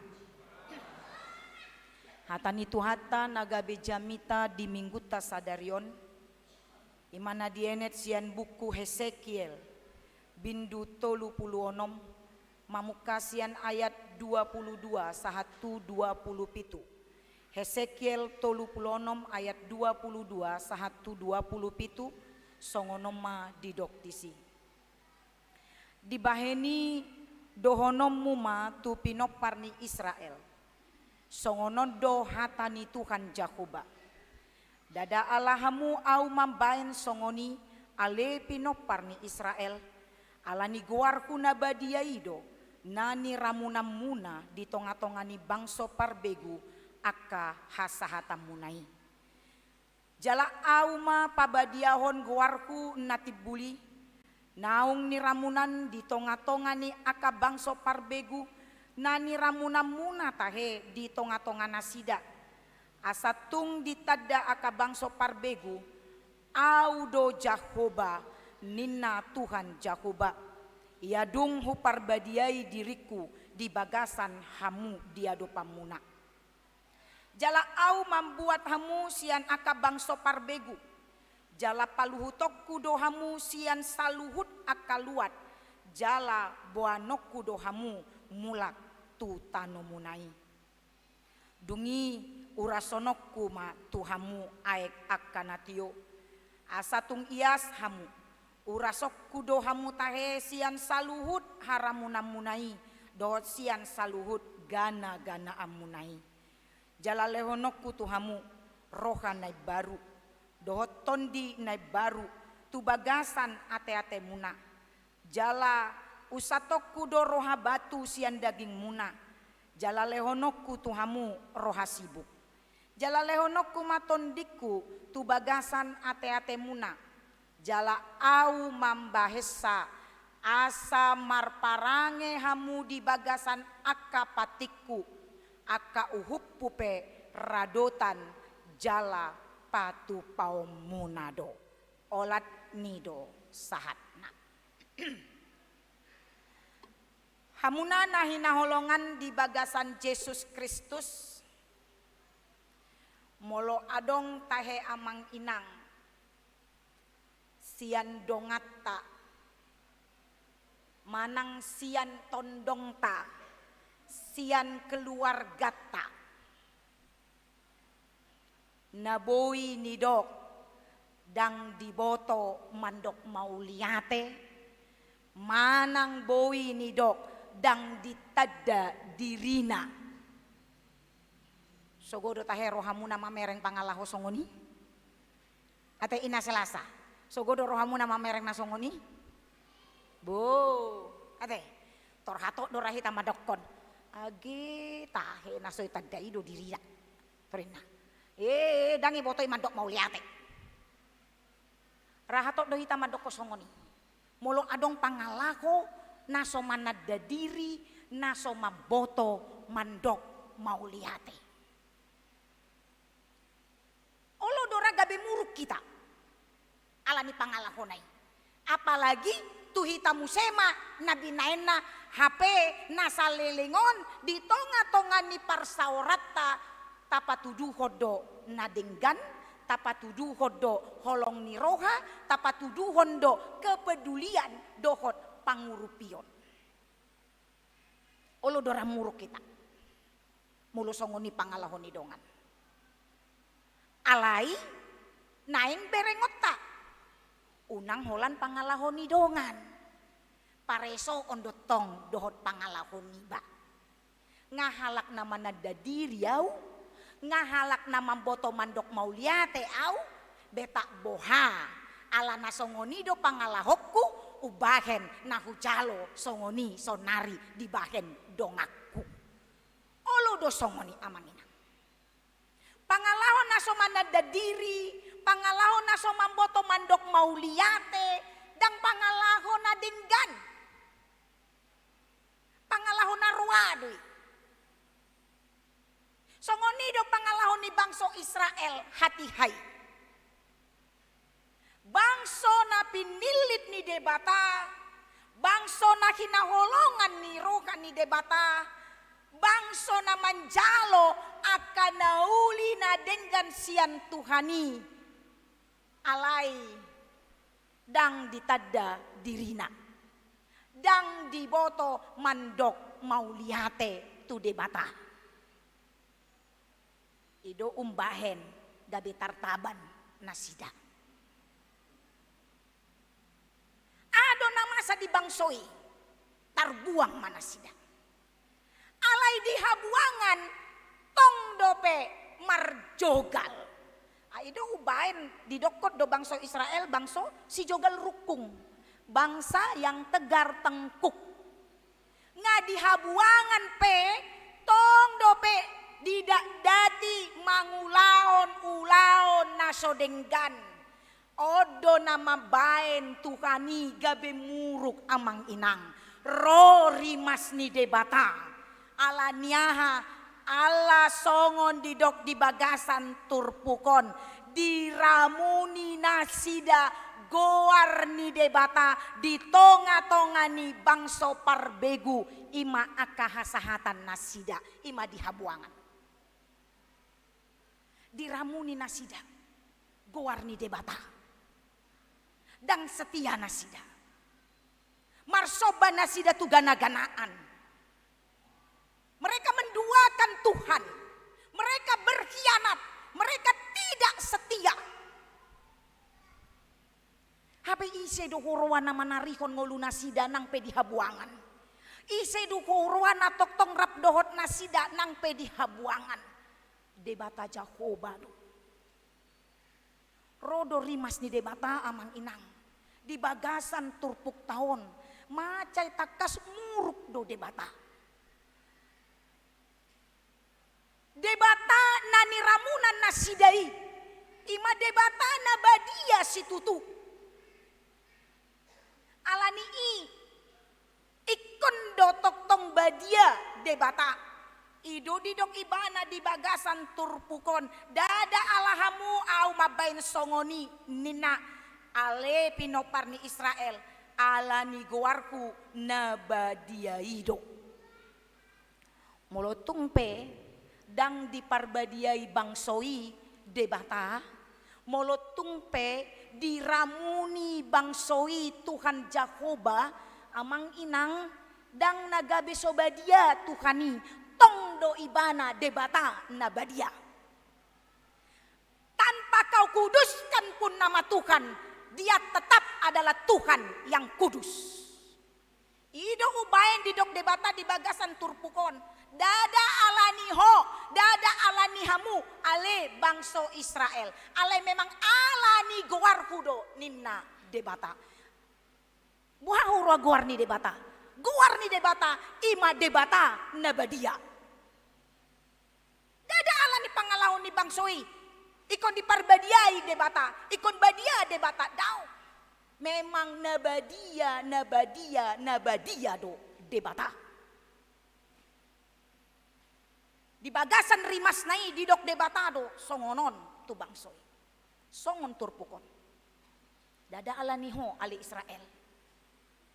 Hata ni Tuhanta na gabe jamita di minggunta sadari on, i ma na dienet sian buku Hesekiel, bindu tolu pulu onom, mamungka sian ayat dua pulu dua sahat tu dua pulu pitu. Hesekiel tolu pulu onom ayat dua pulu dua sahat tu dua pulu pitu, songon on ma didok disi. Dibahen i dohononmu ma tu pinompar ni Israel: Songon on do hata ni Tuhan Jahowa: Ndada ala hamu Ahu mambahen songon i, ale pinompar ni Israel, ala ni goarhu na badia i do na niramunanmuna di tongatonga ni bangso parbegu angka hasahatanmuna i. Jala Ahu ma pabadiahon goarhu na timbul i, naung niramunan di tongatonga ni angka bangso parbegu na niramunanmuna tahe di tongatonga nasida, asa tung ditanda angka bangso parbegu, Ahu do Jahowa, ninna Tuhan Jahowa, ia dung huparbadiai diringku di bagasan hamu di adopanmuna. Jala Ahu mambuat hamu sian angka bangso parbegu, jala paluhutonku do hamu sian saluhut angka luat, jala boanonku do hamu mulak tu tanomuna i. Dung i urasononku ma tu hamu aek angka na tio, asa tung ias hamu. Urasonku do hamu tahe sian saluhut haramunanmuna i, dohot sian saluhut ganaganaanmuna i. Jala lehononku tu hamu roha na imbaru, dohot tondi na imbaru tu bagasan ateatemuna. Jala unsatonku do roha batu sian dagingmuna, jala lehononku tu hamu roha sibuk. Jala lehononku ma tondingku tu bagasan ateatemuna, jala Ahu mambahensa, asa marparange hamu di bagasan angka patikku, angka uhumhu pe radotan jala patupaonmuna do. Olat ni do sahatna. Hamuna na hinaholongan di bagasan Jesus Kristus, molo adong tahe amang inang, sian donganta, manang sian tondongta, sian keluargata, na boi nidok ndang diboto mandok mauliate, manang boi nidok ndang ditanda dirina. Sogo do tahe rohamuna mamereng pangalaho songon i? Ate ina selasa. Sogo do rohamuna mamereng na songon i? Bo, ate. Tor hatop do ra hita mandokkon. Age tahe na so ditanda i do dirina. Torinna. Eh, ndang diboto i mandok mauliate. Ra hatop do hita mandokkon songon i. Molo adong pangalaho na so mananda diri, na so mamboto mandok mauliate. Olo do ra gabe muruk hita ala ni pangalahona i. Apalagi tu hita muse ma na binahenna, hape na saleleng on di tongatonga ni parsaoranta tapatuduhon do na denggan, tapatuduhon do holong ni roha, tapatuduhon do kepedulian dohot pangurupion. Olo do ra muruk hita molo songon i pangalaho ni dongan. Alai naeng berengonta, unang holan pangalaho ni dongan. Pareso on do tong dohot pangalaho niba. Nga halak na mananda diri au, nga halak na mamboto mandok mauliate au, betak boha, ala na songon i do pangalahonku, umbahen na hujalo songon i saonari dibahen donganku. Olo do songon i amang inang. Pangalaho na so mananda diri, pangalaho na so mamboto mandok mauliate, ndang pangalaho na denggan. Pangalaho na roa do i. Songon i do pangalaho ni bangso Israel hatiha i. Bangso na pinillit ni Debata, bangso na hinaholongan ni roha ni Debata, bangso na manjalo angka na uli na denggan sian Tuhan i. Alai ndang ditanda dirina, ndang diboto mandok mauliate tu Debata. I do umbahen gabe tartaban nasida. Aha do na masa di bangso i? Tarbuang ma nasida. Alai di habuangan tong dope marjogal. Ai do umbahen didokkon do bangso Israel bangso sijogal rungkung, bangsa yang tegar tengkuk. Nga di habuangan pe tong dope didakdati mangulahon ulaon na so denggan. On do na mambahen Tuhan i gabe muruk amang inang. Ro rimas ni Debata. Ala ni aha? Ala songon didok di bagasan turpuk on, diramuni nasida goar ni Debata di tongatonga ni bangso parbegu, i ma angka hasahatan nasida, i ma di habuangan. Diramuni nasida goar ni Debata. Ndang setia nasida. Marsomba nasida tu ganaganaan. Mereka menduakan Tuhan. Mereka berkhianat. Mereka tidak setia. Hape ise do huroa na manarihon ngolu nasida nang pe di habuangan? Ise do huroa na tongtong rap dohot nasida nang pe di habuangan? Debata Jahowa do. Ro do rimas ni Debata amang inang. Di bagasan turpukta on, mansai tangkas muruk do Debata. Debata na niramunan nasida i, i ma Debata na badia situtu. Ala ni i, ingkon do tongtong badia Debata. I do didok ibana di bagasan turpuk on, ndada ala hamu ahu mambahen songon i, ninna. Ale pinompar ni Israel, ala ni goarhu na badia i do. Molo tung pe ndang diparbadiai bangso i Debata, molo tung pe diramuni bangso i Tuhan Jahowa, amang inang, ndang na gabe so badia Tuhan i, tong do ibana Debata na badia. Tanpa kau kuduskan pun nama Tuhan, Dia tetap adalah Tuhan yang kudus. I do umbahen didok Debata di bagasan turpuk on, ndada ala ni ho, ndada ala ni hamu, ale bangso Israel. Alai memang ala ni goarhu do, ninna Debata. Boha huroha goar ni Debata? Goar ni Debata, i ma Debata na badia. Ndada ala ni pangalaho ni bangso i, ingkon diparbadiai Debata, ingkon badia Debata, daong. Memang na badia, na badia, na badia do Debata. Di bagasan rimasna i didok Debata do songon on tu bangso i. Songon turpuk on. Ndada ala ni ho, ale Israel.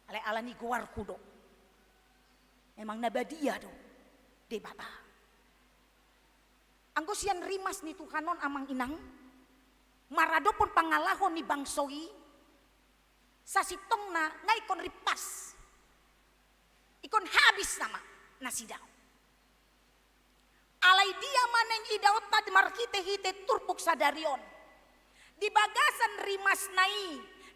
Alai ala ni goarhu do. Memang na badia do Debata. Anggo sian rimas ni Tuhan on, amang inang, maradophon pangalaho ni bangso i, sasintongna nga ingkon rimpas. Ingkon habis nama nasida. Alai dia ma naeng idaonta marhitehite turpuk sadari on? Di bagasan rimasna i,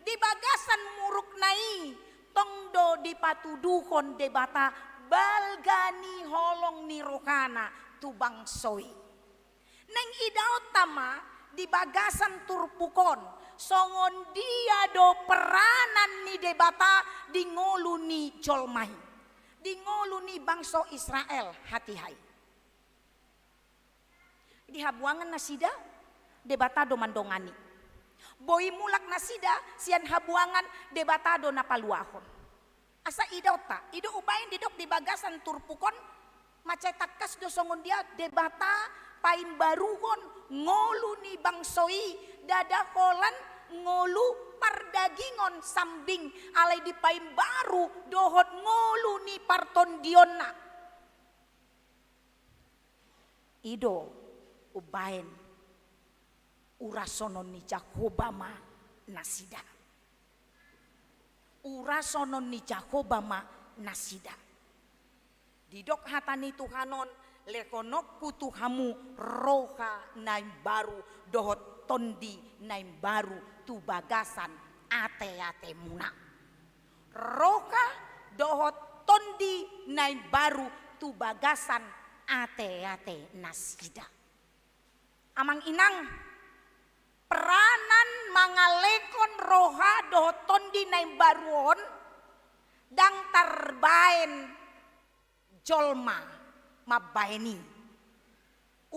di bagasan murukna i, tong do dipatuduhon Debata balga ni holong ni rohana tu bangso i. Naeng idaonta ma di bagasan turpuk on, songon dia do peranan ni Debata di ngolu ni jolma i, di ngolu ni bangso Israel hatiha i. Di habuangan nasida, Debata do mandongani. Boi mulak nasida sian habuangan, Debata do na paluahon. Asa idaonta, i do umbahen didok di bagasan turpuk on, mansai tangkas do songon dia Debata paimbaruhon ngolu ni bangso i, ndada holan ngolu pardagingon sambing, alai dipaimbaru dohot ngolu ni partondionna. I do umbahen urasonon ni Jahowa ma nasida. Urasonon ni Jahowa ma nasida. Didok hata ni Tuhan on, lehononku tu hamu roha na imbaru dohot tondi na imbaru tu bagasan ateatemuna. Roha dohot tondi na imbaru tu bagasan ateate nasida. Amang inang, peranan mangalehon roha dohot tondi na imbaru on, ndang tarbahen jolma mambahen i.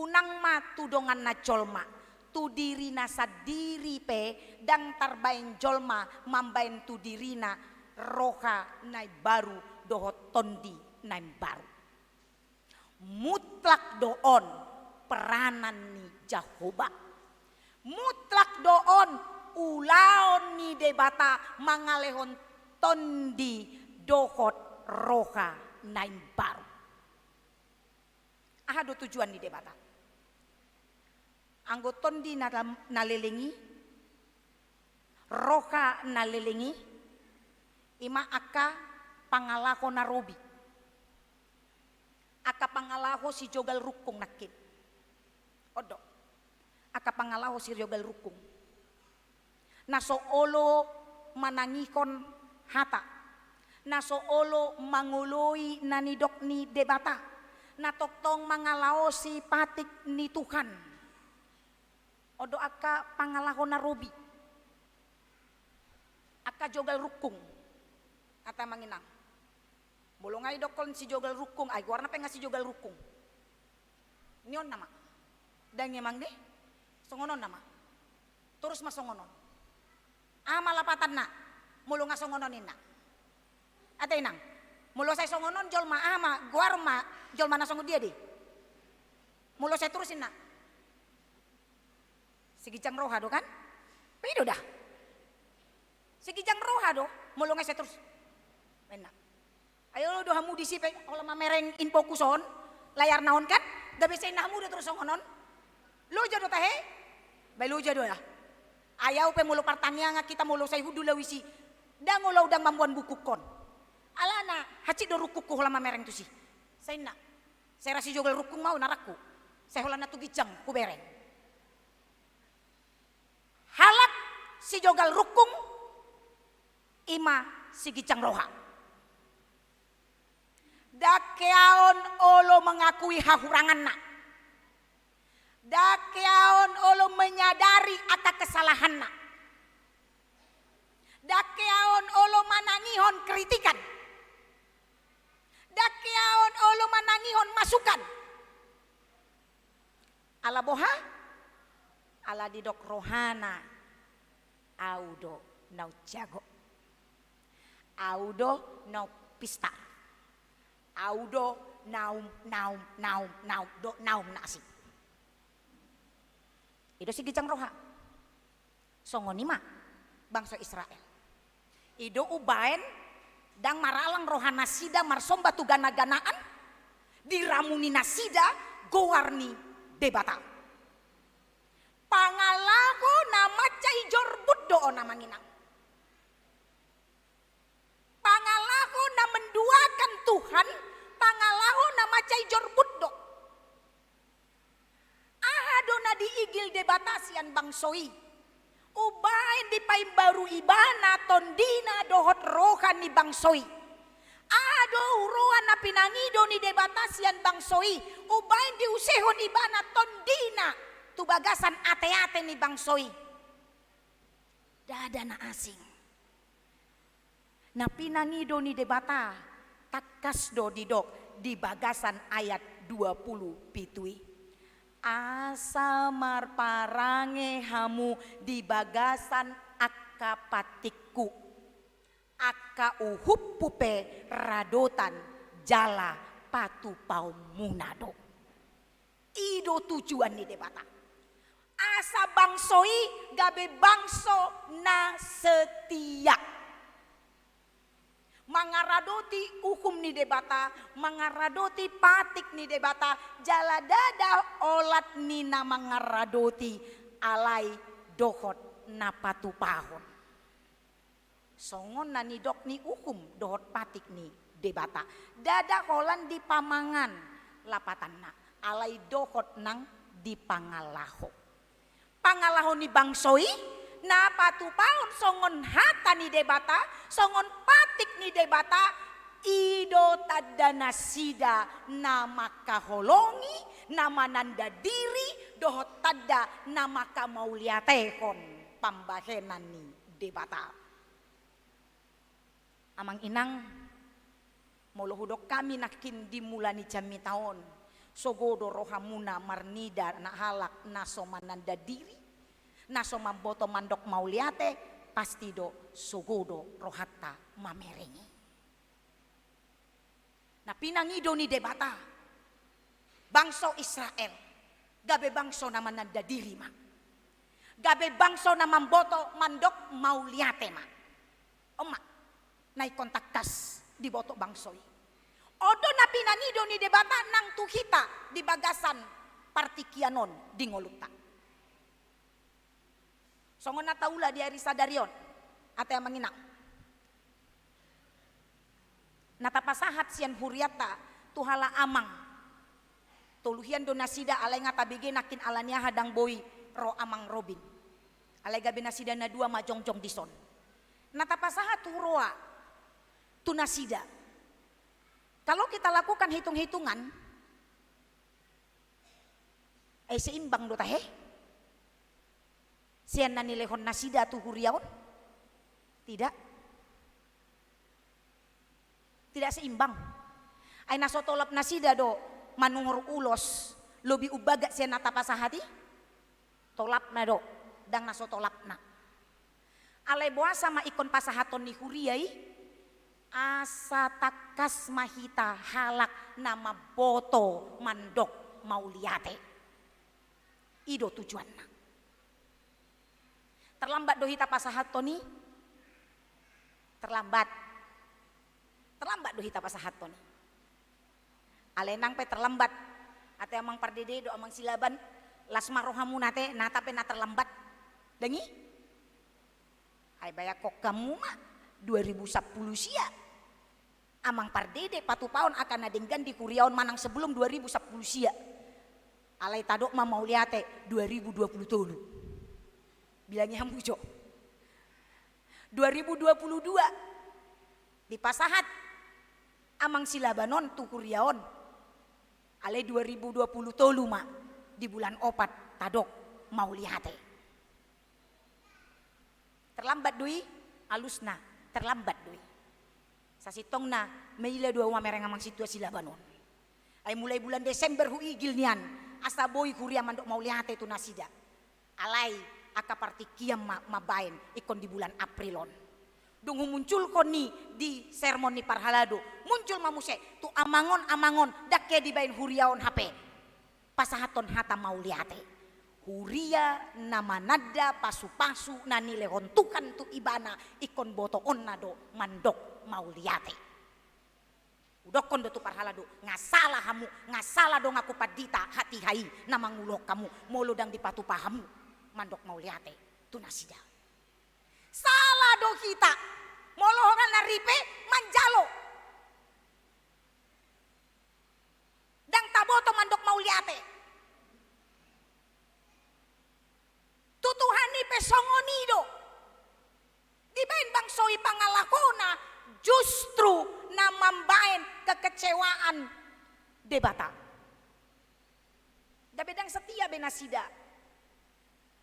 Unang ma tu donganna jolma, tu dirina sandiri pe ndang tarbahen jolma mambahen tu dirina roha na imbaru dohot tondi na imbaru. Mutlak do on peranan ni Jahowa. Mutlak do on ulaon ni Debata mangalehon tondi dohot roha na imbaru. Aha do tujuan ni Debata? Anggo tondi na, na leleng i, roha na leleng i, i ma angka pangalaho na robi. Angka pangalaho sijogal rungkung nangkin. On do. Angka pangalaho sijogal rungkung. Na so olo manangihon hata. Na so olo mangoloi na nidok ni Debata. Na tongtong mangalaosi patik ni Tuhan. On do angka pangalaho na robi. Angka jogal rungkung. Ate amang inang. Molo nga idokkon sijogal rungkung, ai goarna pe nga sijogal rungkung. Nion nama. Dang emang de. Songon on nama. Torus ma songon on. Aha ma lapatanna? Molo nga songon on ninna. Ate inang. Molo sai songon on jolma, aha ma goar ma jolma na songon dia de? Molo sai torus inna. Siginjang roha do kan? Pe i do da. Siginjang roha do, molo nga sai torus. Inna. Ai olo do hamu disi pe, holan mamereng infokus on, layarna on kan? Gabe sai inna hamu do torus songon on. Loja do tahe? Ba loja do ya. Ai au pe molo partangiangan hita molo sai hundul au disi. Ndang olo au ndang mamboan bukukkon. Alana, hansit do rungkungku holan mamereng tusi. Sai inna. Sai ra sijogal rungkung ma au na rangku. Sai holan na tu ginjang hubereng. Halak sijogal rungkung, i ma siginjang roha. Ndang hea on olo mengakui hahuranganna. Ndang hea on olo menyadari angka kesalahanna. Ndang hea on olo manangihon kritikan. Ndang hea on olo manangihon masukan. Ala boha? Ala didok rohana, au do na umjago. Au do na umpistar. Au do na um, na um, na um, na um, do na um na asing. I do siginjang roha. Songon i ma bangso Israel. I do umbaen ndang maralang rohanasida marsomba tu ganaganaan, diramuni nasida goar ni Debata. Pangalaho na mansai jorbut do on, amang inang. Pangalaho na menduakan Tuhan, pangalaho na mansai jorbut do. Aha do na diigil Debata sian bangso i? Umbaen dipaimbaru ibana tondina dohot roha ni bangso i. Aha do huroha na pinangido ni Debata sian bangso i? Umbaen diusehon ibana tondina tu bagasan ateate ni bangso i. Ndada na asing. Na pinangido ni Debata, tangkas do didok di bagasan ayat dua pulu pitu i. Asa marparange hamu di bagasan angka patikku, angka uhumhu pe radotan jala patupaonmuna do. I do tujuan ni Debata. Asa bangso i gabe bangso na setia. Mangaradoti uhum ni Debata, mangaradoti patik ni Debata, jala ndada olat ni na mangaradoti, alai dohot na patupahon. Songon na nidok ni uhum dohot patik ni Debata. Ndada holan dipamangan lapatanna, alai dohot nang dipangalaho. Pangalaho ni bangso i, na patupahon songon hata ni Debata, songon patik ni Debata, i do tanda nasida na mangkaholongi, na mananda diri, dohot tanda na mangkamauliatehon pambahenan ni Debata. Amang inang, molo hudok hami nangkin di mula ni jamita on, sogo do rohamuna marnida na halak na so mananda diri, na so mamboto mandok mauliate, pasti do sogo do rohanta mamereng i. Na pinangido ni Debata, bangso Israel, gabe bangso na mananda diri ma. Gabe bangso na mamboto mandok mauliate ma. On ma, na ingkon tangkas diboto bangso i. On do na pinangido ni Debata nang tu hita di bagasan partingkian on di ngolunta. Songon na taula di ari sadari on, ate amang inang. Na tapasahat sian hurianta tu halak amang. Tolu hian do nasida, alai nga tabege nangkin ala ni aha ndang boi ro amang Robin. Alai gabe nasida na dua ma jongjong dison. Na tapasahat huroha tu nasida. Kalau kita lakukan hitung-hitungan, eh, seimbang do tahe? Sian na nilehon nasida tu huria on? Tidak. Tidak seimbang. Ai na so tolap nasida do manungor ulos lobi umbagat sian na tapasahat i? Tolapna do, ndang na so tolapna. Alai boasa ma ingkon pasahaton ni huria i? Asa tangkas ma hita halak na mamboto mandok mauliate. I do tujuanna. Terlambat do hita pasahathon i? Terlambat. Terlambat do hita pasahathon i. Alai nang pe terlambat, ate amang pardede dohot amang Silaban, las ma rohamuna ate, nata pe na terlambat. Dang i? Ai bayangkon hamu ma, dua ribu sampulu sia. Amang pardede patupahon angka na denggan di huria on manang sebelum dua ribu sampulu sia. Alai tadok ma mauliate dua ribu dua pulu tolu. Bilangi hamu jo. Dua ribu dua pulu dua dipasahat amang Silaban on tu huria on. Alai dua ribu dua pulu tolu ma di bulan opat tadok mauliate. Terlambat do i? Alusna, terlambat do i. Sasintongna, maila do ahu mamereng amang sintua Silaban on. Ai mulai bulan Desember huigil nian, asa boi huria mandok mauliate tu nasida. Alai angka partingkian ma mambaen ingkon di bulan April on. Dung humunculhon i di sermon ni parhalado, muncul ma muse tu amang on, amang on, ndang ke dibaen huria on hape pasahathon hata mauliate. Huria na mananda pasupasu na nilehon Tuhan tu ibana, ingkon botoonna do mandok mauliate. Hudokkon do tu parhalado, nga sala hamu, nga sala donganku pandita hatiha i na mangulohon hamu, molo ndang dipatupa hamu mandok mauliate tu nasida. Sala do hita, molo holan na ripe manjalo. Ndang taboto mandok mauliate. Tu Tuhan i pe songon i do. Dibaen bangso i pangalahona justru na mambaen kekecewaan Debata. Gabe ndang setia be nasida.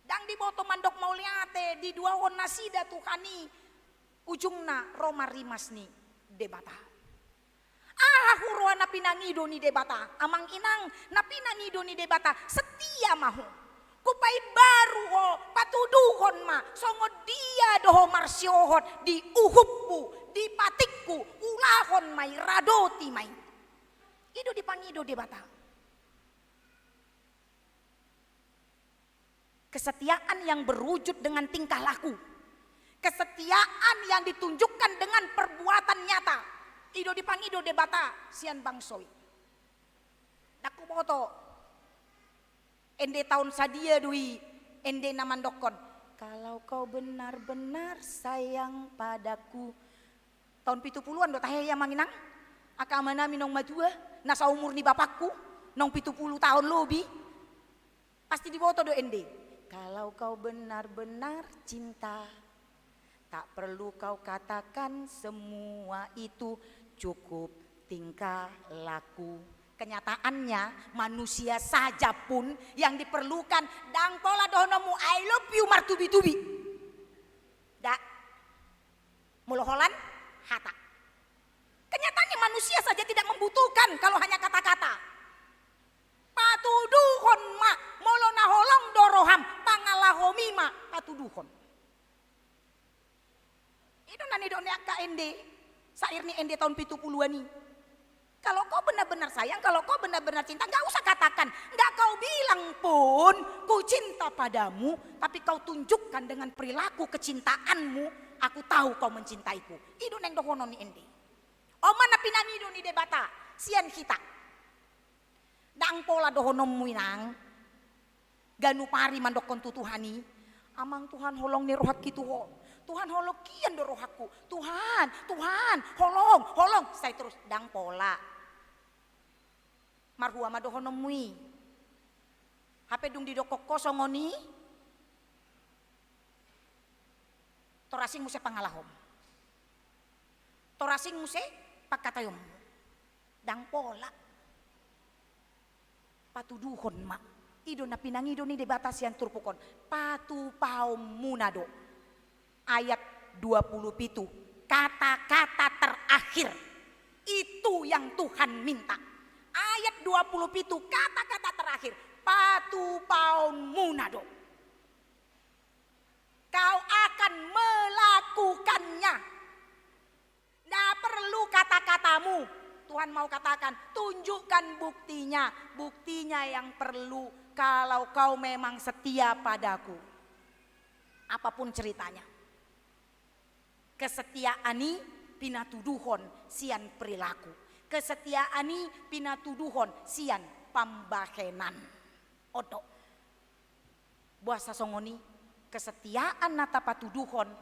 Ndang diboto mandok mauliate, diduahon nasida Tuhan i, ujungna ro ma rimas ni Debata. Aha huroha na pinangido ni Debata, amang inang, na pinangido ni Debata, setia ma ho. Hupaimbaru ho, patuduhon ma, songon dia do ho marsiohot di uhumhu, di patikhu, ulahon ma i, radoti ma i. I do dipangido Debata. Kesetiaan yang berwujud dengan tingkah laku. Kesetiaan yang ditunjukkan dengan perbuatan nyata. I do dipangido Debata sian bangso i. Ndang huboto ende taon sadia do i, ende na mandokkon, "Kalau kau benar-benar sayang padaku." Taon pitu puluan do tahe i, amang inang. Angka amanami naung matua, na saumur ni bapakku, naung pitu pulu taon lobi. Pasti diboto do ende. Kalau kau benar-benar cinta, tak perlu kau katakan semua itu, cukup tingkah laku. Kenyataannya, manusia saja pun yang diperlukan, ndang pola dohononmu "I love you" martubi-tubi. Nda. Molo holan hata. Kenyataannya manusia saja tidak membutuhkan kalau hanya kata-kata. Patuduhon ma, molo na holong do roham, pangalahomi ma patuduhon. I do na nidok ni angka ende, sair ni ende taon pitu puluan i. Kalau kau benar-benar sayang, kalau kau benar-benar cinta, nggak usah katakan, nggak kau bilang pun, "Ku cinta padamu," tapi kau tunjukkan dengan perilaku kecintaanmu, "Aku tahu kau mencintaiku." I do naeng dohonon ni ende. On ma na pinangido ni Debata sian hita. Ndang pola dohononmu, inang, ganup ari mandokkon tu Tuhan i, "Amang Tuhan, holong ni rohangki tu Ho. Tuhan, holong hian do rohangku. Tuhan, Tuhan, holong, holong." Sai terus, ndang pola. Marhua ma dohononmu i. Hape dung didokkon ho songon i, tor asing muse pangalahom. Tor asing muse pangkataionmu. Ndang pola. Patuduhon ma. I do na pinangido ni Debata sian turpuk on. Patupaonmuna do. Ayat dua puluh pitu. Kata-kata terakhir. Itu yang Tuhan minta. Ayat dua puluh pitu, kata-kata terakhir. Patupaonmuna do. Kau akan melakukannya. Nda perlu kata-katamu. Tuhan mau katakan, tunjukkan buktinya. Buktinya yang perlu Kalau kau memang setia padaku, apapun ceritanya, kesetiaan i pinatuduhon sian perilaku, kesetiaan i pinatuduhon sian pambahenan. On do. Boasa songon i? Kesetiaan na tapatuduhon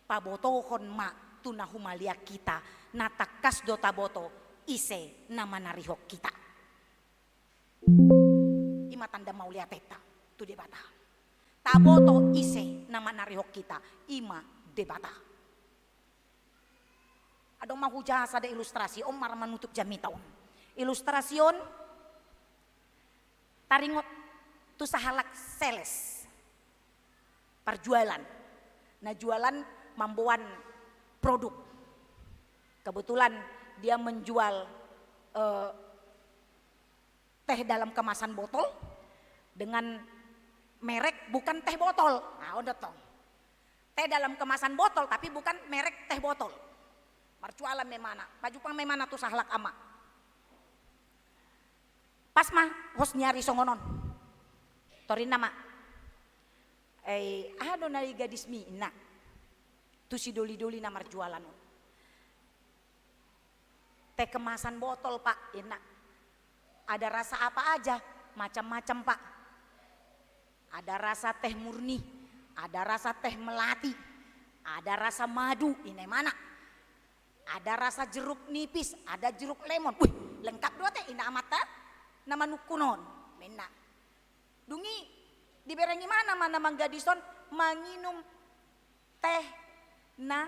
pabotohon ma tu na humaliang hita, na tangkas do taboto ise na manarihon hita. I ma tanda mauliatenta tu Debata. Taboto ise na manarihon hita, i ma Debata. Adong ma hujaha sada ilustrasi, on ma ra manutup jamita on. Ilustrasi on taringot tu sahalak sales, parjualan, na jualan mamboan produk. Kebetulan dia menjual, eh, teh dalam kemasan botol dengan merek bukan teh botol. Nah, on do tong. Teh dalam kemasan botol, tapi bukan merek teh botol. Marjualan ma ibana, pajumpang ma ibana tu sahalak ama. Pas ma hos ni ari songon on. Torinna ma. Eh, aha do na di gadismi, inna. Tu si doli-doli na marjualan on. Teh kemasan botol, Pak, inna. Ada rasa apa aja? Macam-macam, Pak. Ada rasa teh murni, ada rasa teh melati, ada rasa madu, inna ibana. Ada rasa jeruk nipis, ada jeruk lemon. Wih, lengkap do ate, inna amanta na manungkun on, inna. Dung i dibereng ibana ma na manggadis on manginum teh na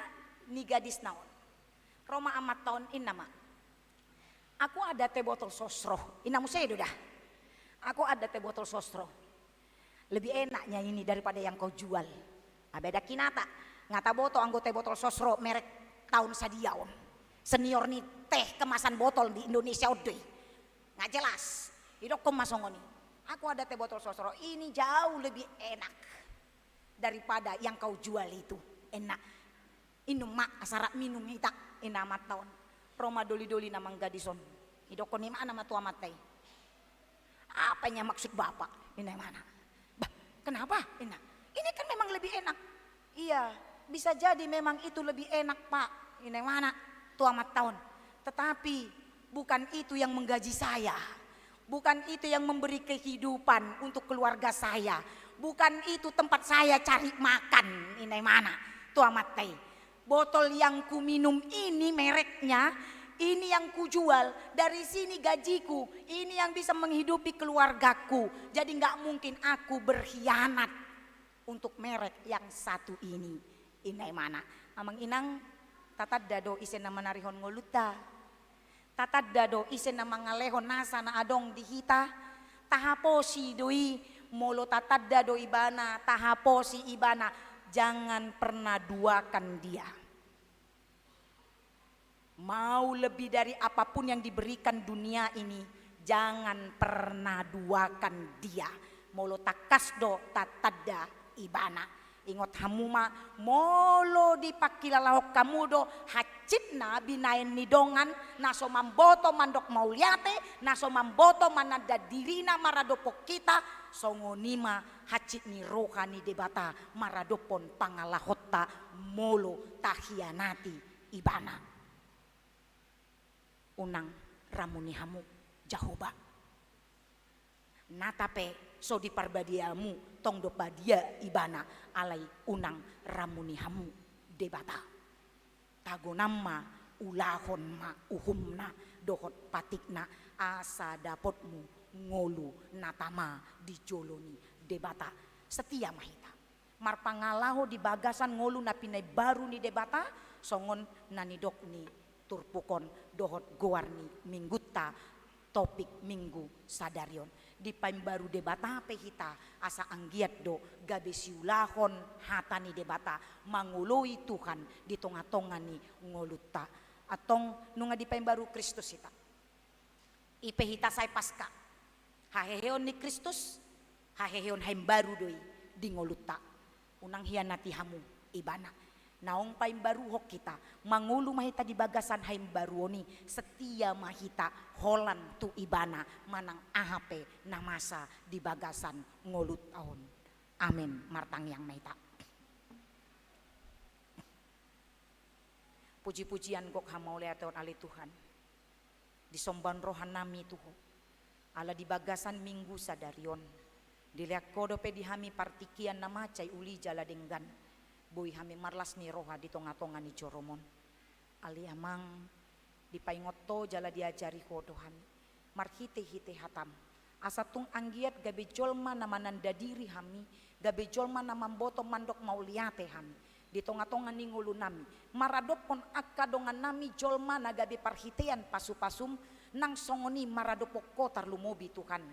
ni gadisna on. Ro ma amanta on, inna ma. Aku ada teh botol sosro, inna muse do da. Aku ada teh botol sosro. Lebih enaknya ini daripada yang kau jual. Abe da kinata, nga taboto anggo teh botol sosro merek taon sadia on. Senior ni teh kemasan botol di Indonesia on do i. Nga jelas. Didokkon ma songon i. Aku ada teh botol sosro, ini jauh lebih enak daripada yang kau jual itu, inna. Inum ma, asa rap minum hita, inna amanta on. Ro ma doli-doli na manggadis on. Didokkon ibana ma tu amanta i. Apa ini maksud Bapak? Inna ibana. Bah, kenapa? Inna. Ini kan memang lebih enak. Iya, bisa jadi memang itu lebih enak, Pak. Inna ibana tu amanta on. Tetapi bukan itu yang menggaji saya. Bukan itu yang memberi kehidupan untuk keluarga saya. Bukan itu tempat saya cari makan, inna ibana tu amanta i. Botol yang kuminum ini mereknya, ini yang kujual, dari sini gajiku, ini yang bisa menghidupi keluargaku. Jadi nggak mungkin aku berkhianat untuk merek yang satu ini, inna ibana. Amang inang, tatanda do ise na manarihon ngolunta. Tatanda do ise na mangalehon nasa na adong di hita. Tahaposi do i, molo tatanda do ibana, tahaposi ibana, jangan pernah duakan dia. Mau lebih dari apapun yang diberikan dunia ini, jangan pernah duakan dia. Molo tangkas do tatanda ibana. Ingot hamu ma, molo dipangkilalahon hamu do hansit na binaen ni dongan, na so mamboto mandok mauliate, na so mamboto mananda dirina maradophon hita, songon i ma hansit ni roha ni Debata maradophon pangalahonta molo tahianati ibana. Unang ramuni hamu Jahowa. Nata pe so diparbadiamu, tong do badia ibana, alai unang ramuni hamu Debata. Tagonan ma, ulahon ma uhumna dohot patikna, asa dapotmu ngolu na tama di jolo ni Debata. Setia ma hita marpangalaho di bagasan ngolu na pinaimbaru ni Debata, songon na nidok ni turpuk on dohot goar ni minggunta, topik minggu sadari on. Dipaimbaru Debata pe hita asa anggiat do gabe siulahon hata ni Debata, mangoloi Tuhan di tonga-tonga ni ngolunta. Antong nunga dipaimbaru Kristus hita. I pe hita sai Paska. Haheheon ni Kristus, haheheon haimbaru do i di ngolunta. Unang hianati hamu ibana. Naung paimbaruhon hita, mangolu ma hita di bagasan haimbaruon i, setia ma hita holan tu Ibana, manang aha pe na masa di bagasan ngolunta on. Amen. Martangiang ma hita. Puji-pujian gok hamauliateon ale Tuhan. Disombaon rohanami tu Ho. Ala di bagasan Minggu sadari on, dilehon Ho dope di hami partingkian na mansai uli jala denggan, boi hami marlas ni roha di tonga-tonga ni joroM on. Ale Amang, dipaingot Ho jala diajari Ho do hami marhite-hite hataM, asa tung anggiat gabe jolma na mananda diri hami, gabe jolma na mamboto mandok mauliate hami di tonga-tonga ni ngolunami, maradophon angka dongannami jolma na gabe parhitean pasu-pasuM, nang songon i maradophon Ho tarlumobi Tuhan,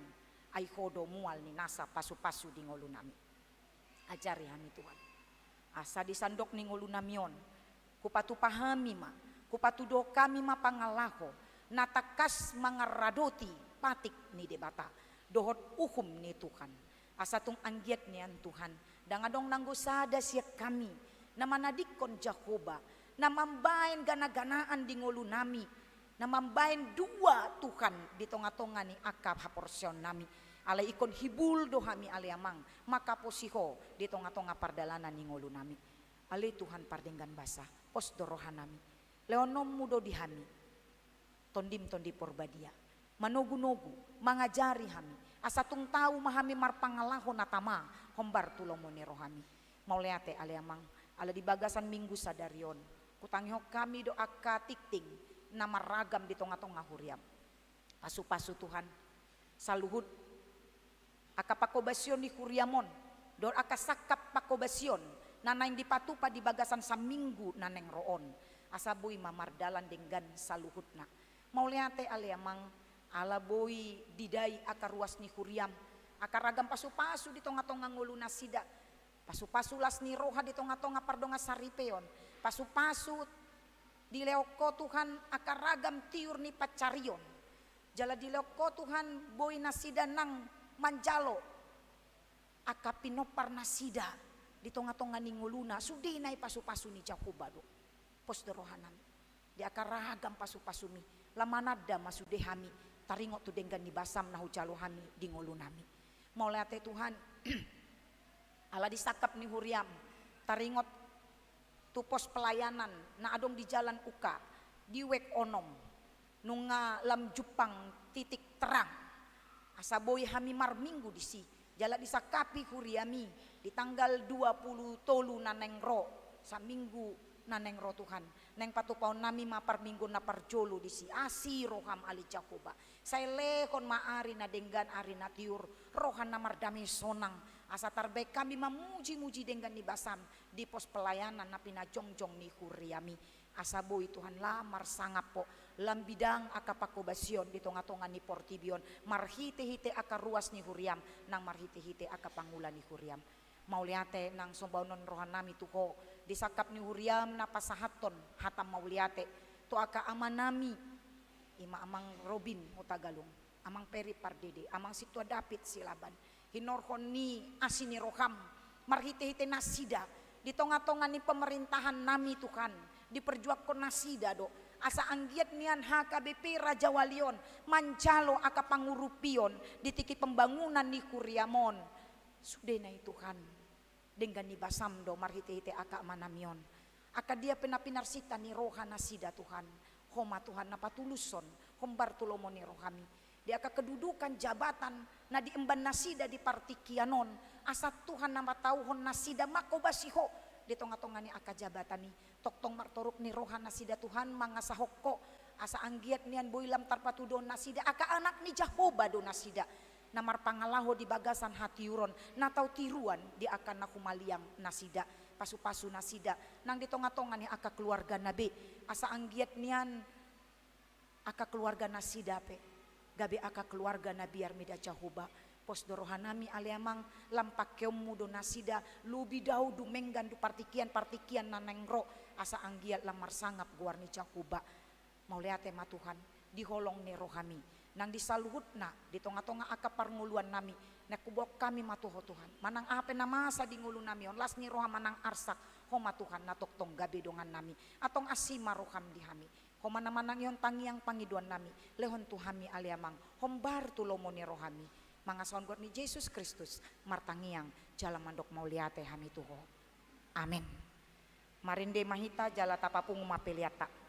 ai Ho do mual ni nasa pasu-pasu di ngolunami. Ajari hami Tuhan, asa di sandok ni ngolunami on, hupatupa hami ma, hupatuduhon hami ma pangalaho na tangkas mangaradoti patik ni Debata dohot uhum ni Tuhan. Asa tung anggiat nian Tuhan, ndang adong nanggo sada sian hami na manadingkon Jahowa, na mambaen gana-ganaan di ngolunami, na mambaen dua Tuhan di tonga-tonga ni angka haporseaonnami. Alai ingkon hibul do hami ale Amang, mangkaposi Ho di tonga-tonga pardalanan ni ngolunami. Ale Tuhan pardenggan basa, pos do rohanami. LehononMu do di hami TondiM, Tondi Porbadia, manogu-nogu, mangajari hami, asa tung tau ma hami marpangalaho na tama hombar tu lomo ni rohaMi. Mauliate ale Amang, ala di bagasan Minggu sadari on, hutangihon hami do angka tingting na marragam di tonga-tonga huriaM. Pasu-pasu Tuhan saluhut angka pangkobasion ni huriaM on, dohot angka sangkap pangkobasion na naeng dipatupa di bagasan saminggu na naeng ro on, asa boi ma mardalan denggan saluhutna. Mauliate ale Amang, ala boi didai angka ruas ni huriaM, angka ragam pasu-pasu di tonga-tonga ngolu nasida, pasu-pasu las ni roha di tonga-tonga pardongansaripeon, pasu-pasu dilehon Ho Tuhan angka ragam tiur ni pansarion. Jala dilehon Ho Tuhan boi nasida nang manjalo angka pinompar nasida di tonga-tonga ni ngoluna, sudena i pasu-pasu ni Jahowa do. Pos do rohanami di angka ragam pasu-pasuMi, lam mananda ma sude hami taringot tu denggan ni basaM na hujalo hami di ngolunami. Mauliate Tuhan, ala di sangkap ni huriaM, taringot tu pos pelayanan na adong di Jalan Uka, di wijk onom, nunga lam jumpang titik terang, asa boi hami marminggu disi, jala disangkapi huriaMi di tanggal dua pulu tolu na naeng ro, saminggu na naeng ro Tuhan, naeng patupaonnami ma parmingguon na parjolo disi. Asi rohaM ale Jahowa, sai lehon ma ari na denggan, ari na tiur, roha na mardame sonang, asa tarbaen hami mamuji-muji denggan ni basaM di pos pelayanan na pinajongjong ni huriaMi. Asa boi Tuhan lam marsangap Ho, lam bidang angka pangkobasion di tonga-tonga ni portibi on, marhite-hite angka ruas ni huriaM, nang marhite-hite angka pangula ni huriaM. Mauliate nang sombaonon rohanami tu Ho, di sangkap ni huriaM na pasahathon hata mauliate tu angka amanami, i ma Amang Robin Hutagalung, Amang Peri Pardede, Amang Sintua David Silaban, hinorhon ni asi ni rohaM marhite-hite nasida di tonga-tonga ni pemerintahannami Tuhan, diperjuangkon nasida do, asa anggiat nian H K B P Rajawali on manjalo angka pangurupion di tingki pembangunan ni huriaM on. Sudena i Tuhan, denggan ni basaM do marhite-hite angka amanami on. Angka dia pe na pinarsinta ni roha nasida Tuhan, Ho ma Tuhan na patulushon hombar tu lomo ni rohaMi. Di angka kedudukan jabatan na diemban nasida di partingkian on, asa Tuhan na patauhon nasida mangkobasi Ho di tonga-tonga ni angka jabatan i. Tongtong martoruk ni roha nasida Tuhan mangasahon Ho, asa anggiat nian boi lam tarpatuduhon nasida angka anak ni Jahowa do nasida, na marpangalaho di bagasan hatiuron na tau tiruan di angka na humaliang nasida. Pasu-pasu nasida nang di tonga-tonga ni angka keluargana be, asa anggiat nian angka keluarga nasida pe gabe angka keluarga na biar mida Jahowa. Pos do rohanami ale Amang, lam pangkeonMu do nasida lobi dao dumenggan tu partingkian-partingkian na naeng ro, asa anggiat lam marsangap goar ni Jahowa. Mauliate ma Tuhan, di holong ni rohaMi nang di saluhutna di tonga-tonga angka parngoluannami, naeng huboan hami ma tu Ho Tuhan, manang aha pe na masa di ngolunami on, las ni roha manang arsak, Ho ma Tuhan na tongtong gabe dongannami. Antong asi ma roham di hami. Ho ma na manangihon tangiang pangidoannami. Lehon tu hami ale Amang. Hombar tu lomo ni rohami. Mangasahon goar ni Jesus Kristus martangiang jala mandok mauliate hami tu Ho. Amen. Marende ma hita jala tapapungu ma peleanta.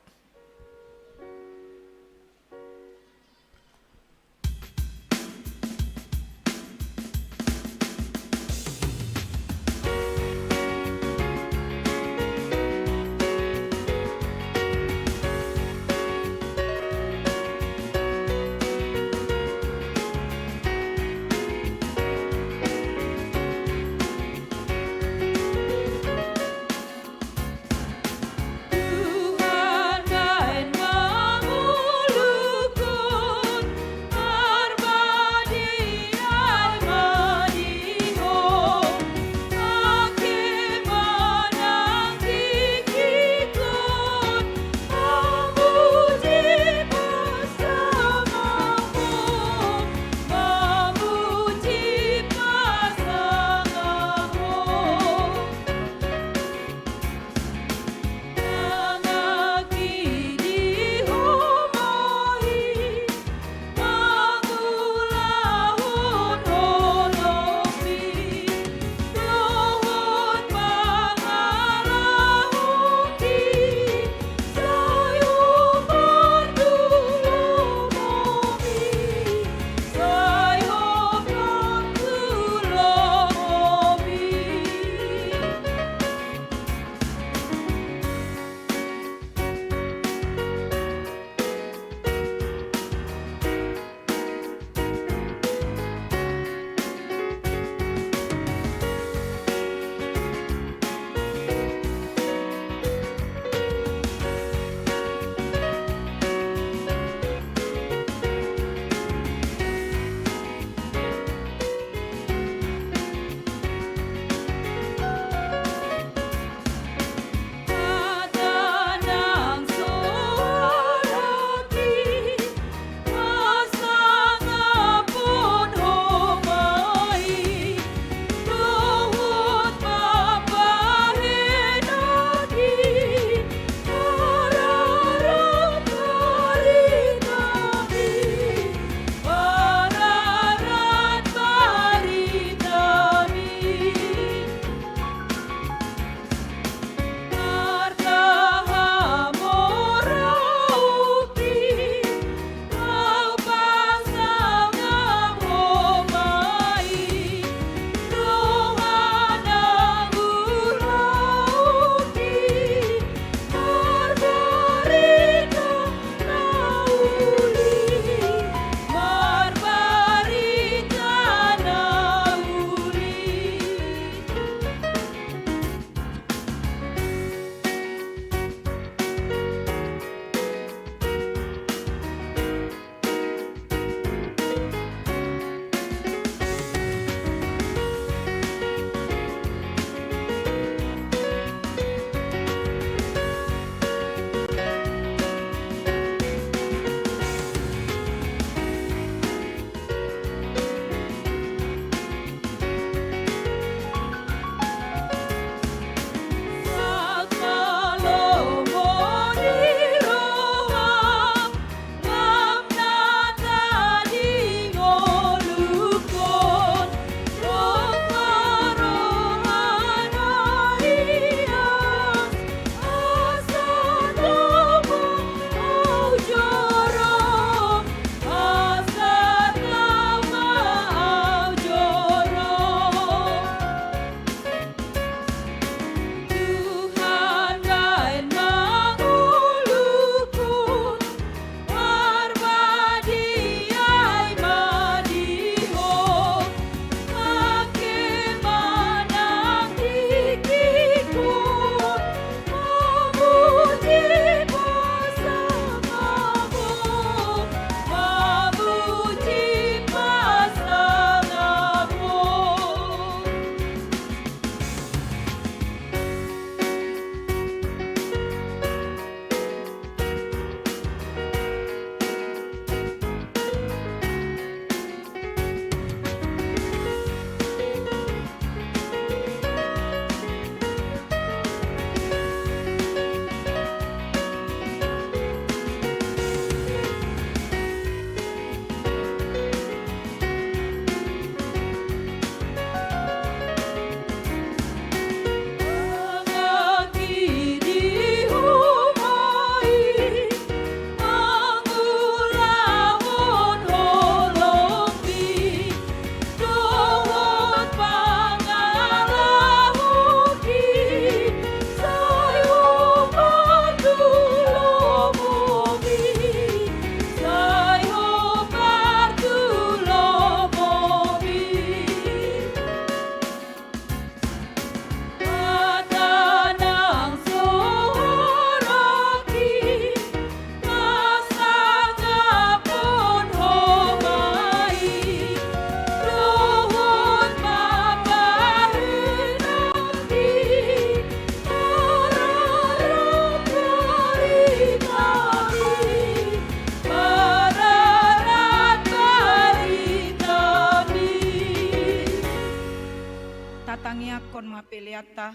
Angkon ma peleanta.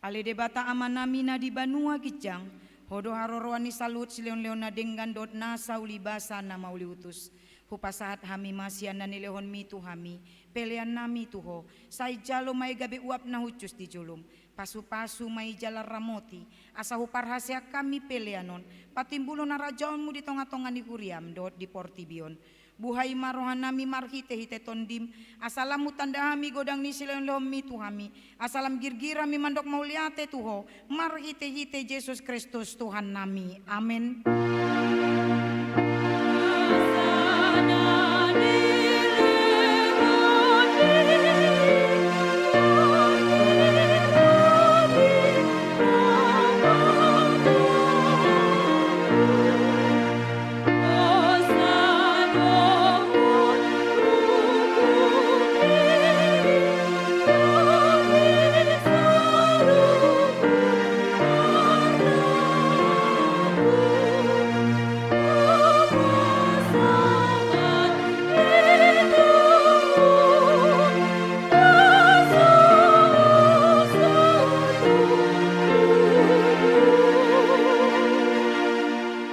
Ale Debata Amanami na di banua ginjang, Ho do haroroan ni saluhut silehonlehon na denggan dohot nasa ulibasa na mauliutus. Hupasahat hami ma sian na nilehonMi tu hami peleannami tu Ho, sai jalo ma i gabe uap na hushus di jolom. Pasupasu ma i jala ramoti, asa huparhaseang hami pelean on patimbulhon harajaonMu di tongatonga ni huriaM dohot di portibi on. Buhai ma rohanami marhitehite TondiM, asa lam hutanda hami godang ni silehonlehonMi tu hami, asa lam girgir hami mandok mauliate tu Ho, marhitehite Jesus Kristus Tuhannami. Amen.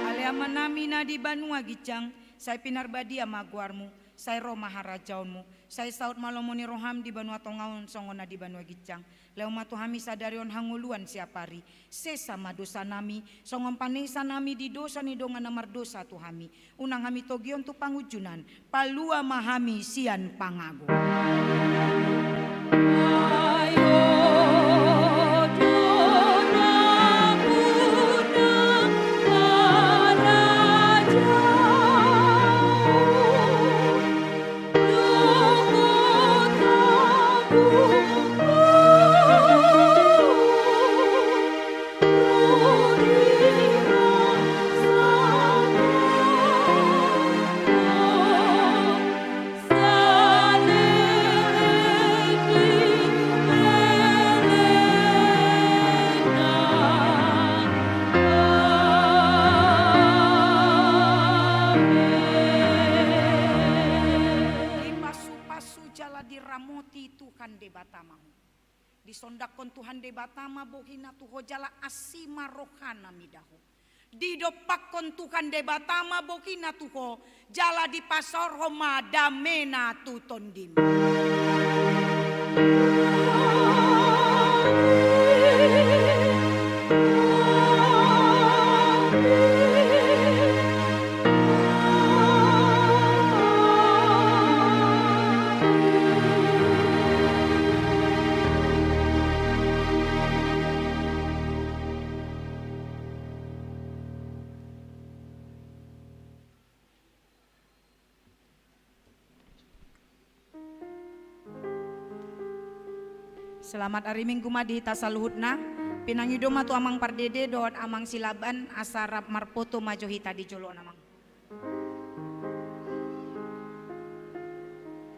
Ale Amanami na di banua ginjang, sai pinarbadia ma goarMu, sai ro ma harajaonMu, sai saut ma lomo ni rohaM di banua tonga on songon na di banua ginjang. Lehon ma tu hami sadari on hangoluan siapari. Sesa ma dosanami, songon panesanami di dosa ni dongan na mardosa tu hami. Unang hami togihon tu pangunjunan, palua ma hami sian pangago. Dipasupasu jala diramoti Tuhan Debata ma ho. Disondangkon Tuhan Debata ma bohina tu ho jala asi ma rohana mida ho. Didompakkon Tuhan Debata ma bohina tu ho jala dipasaorhon ma damena tu tondim. Selamat ari Minggu ma di hita saluhutna. Pinangido ma tu Amang Pardede dohot Amang Silaban asa rap marpoto ma jo hita di jolo on, Amang.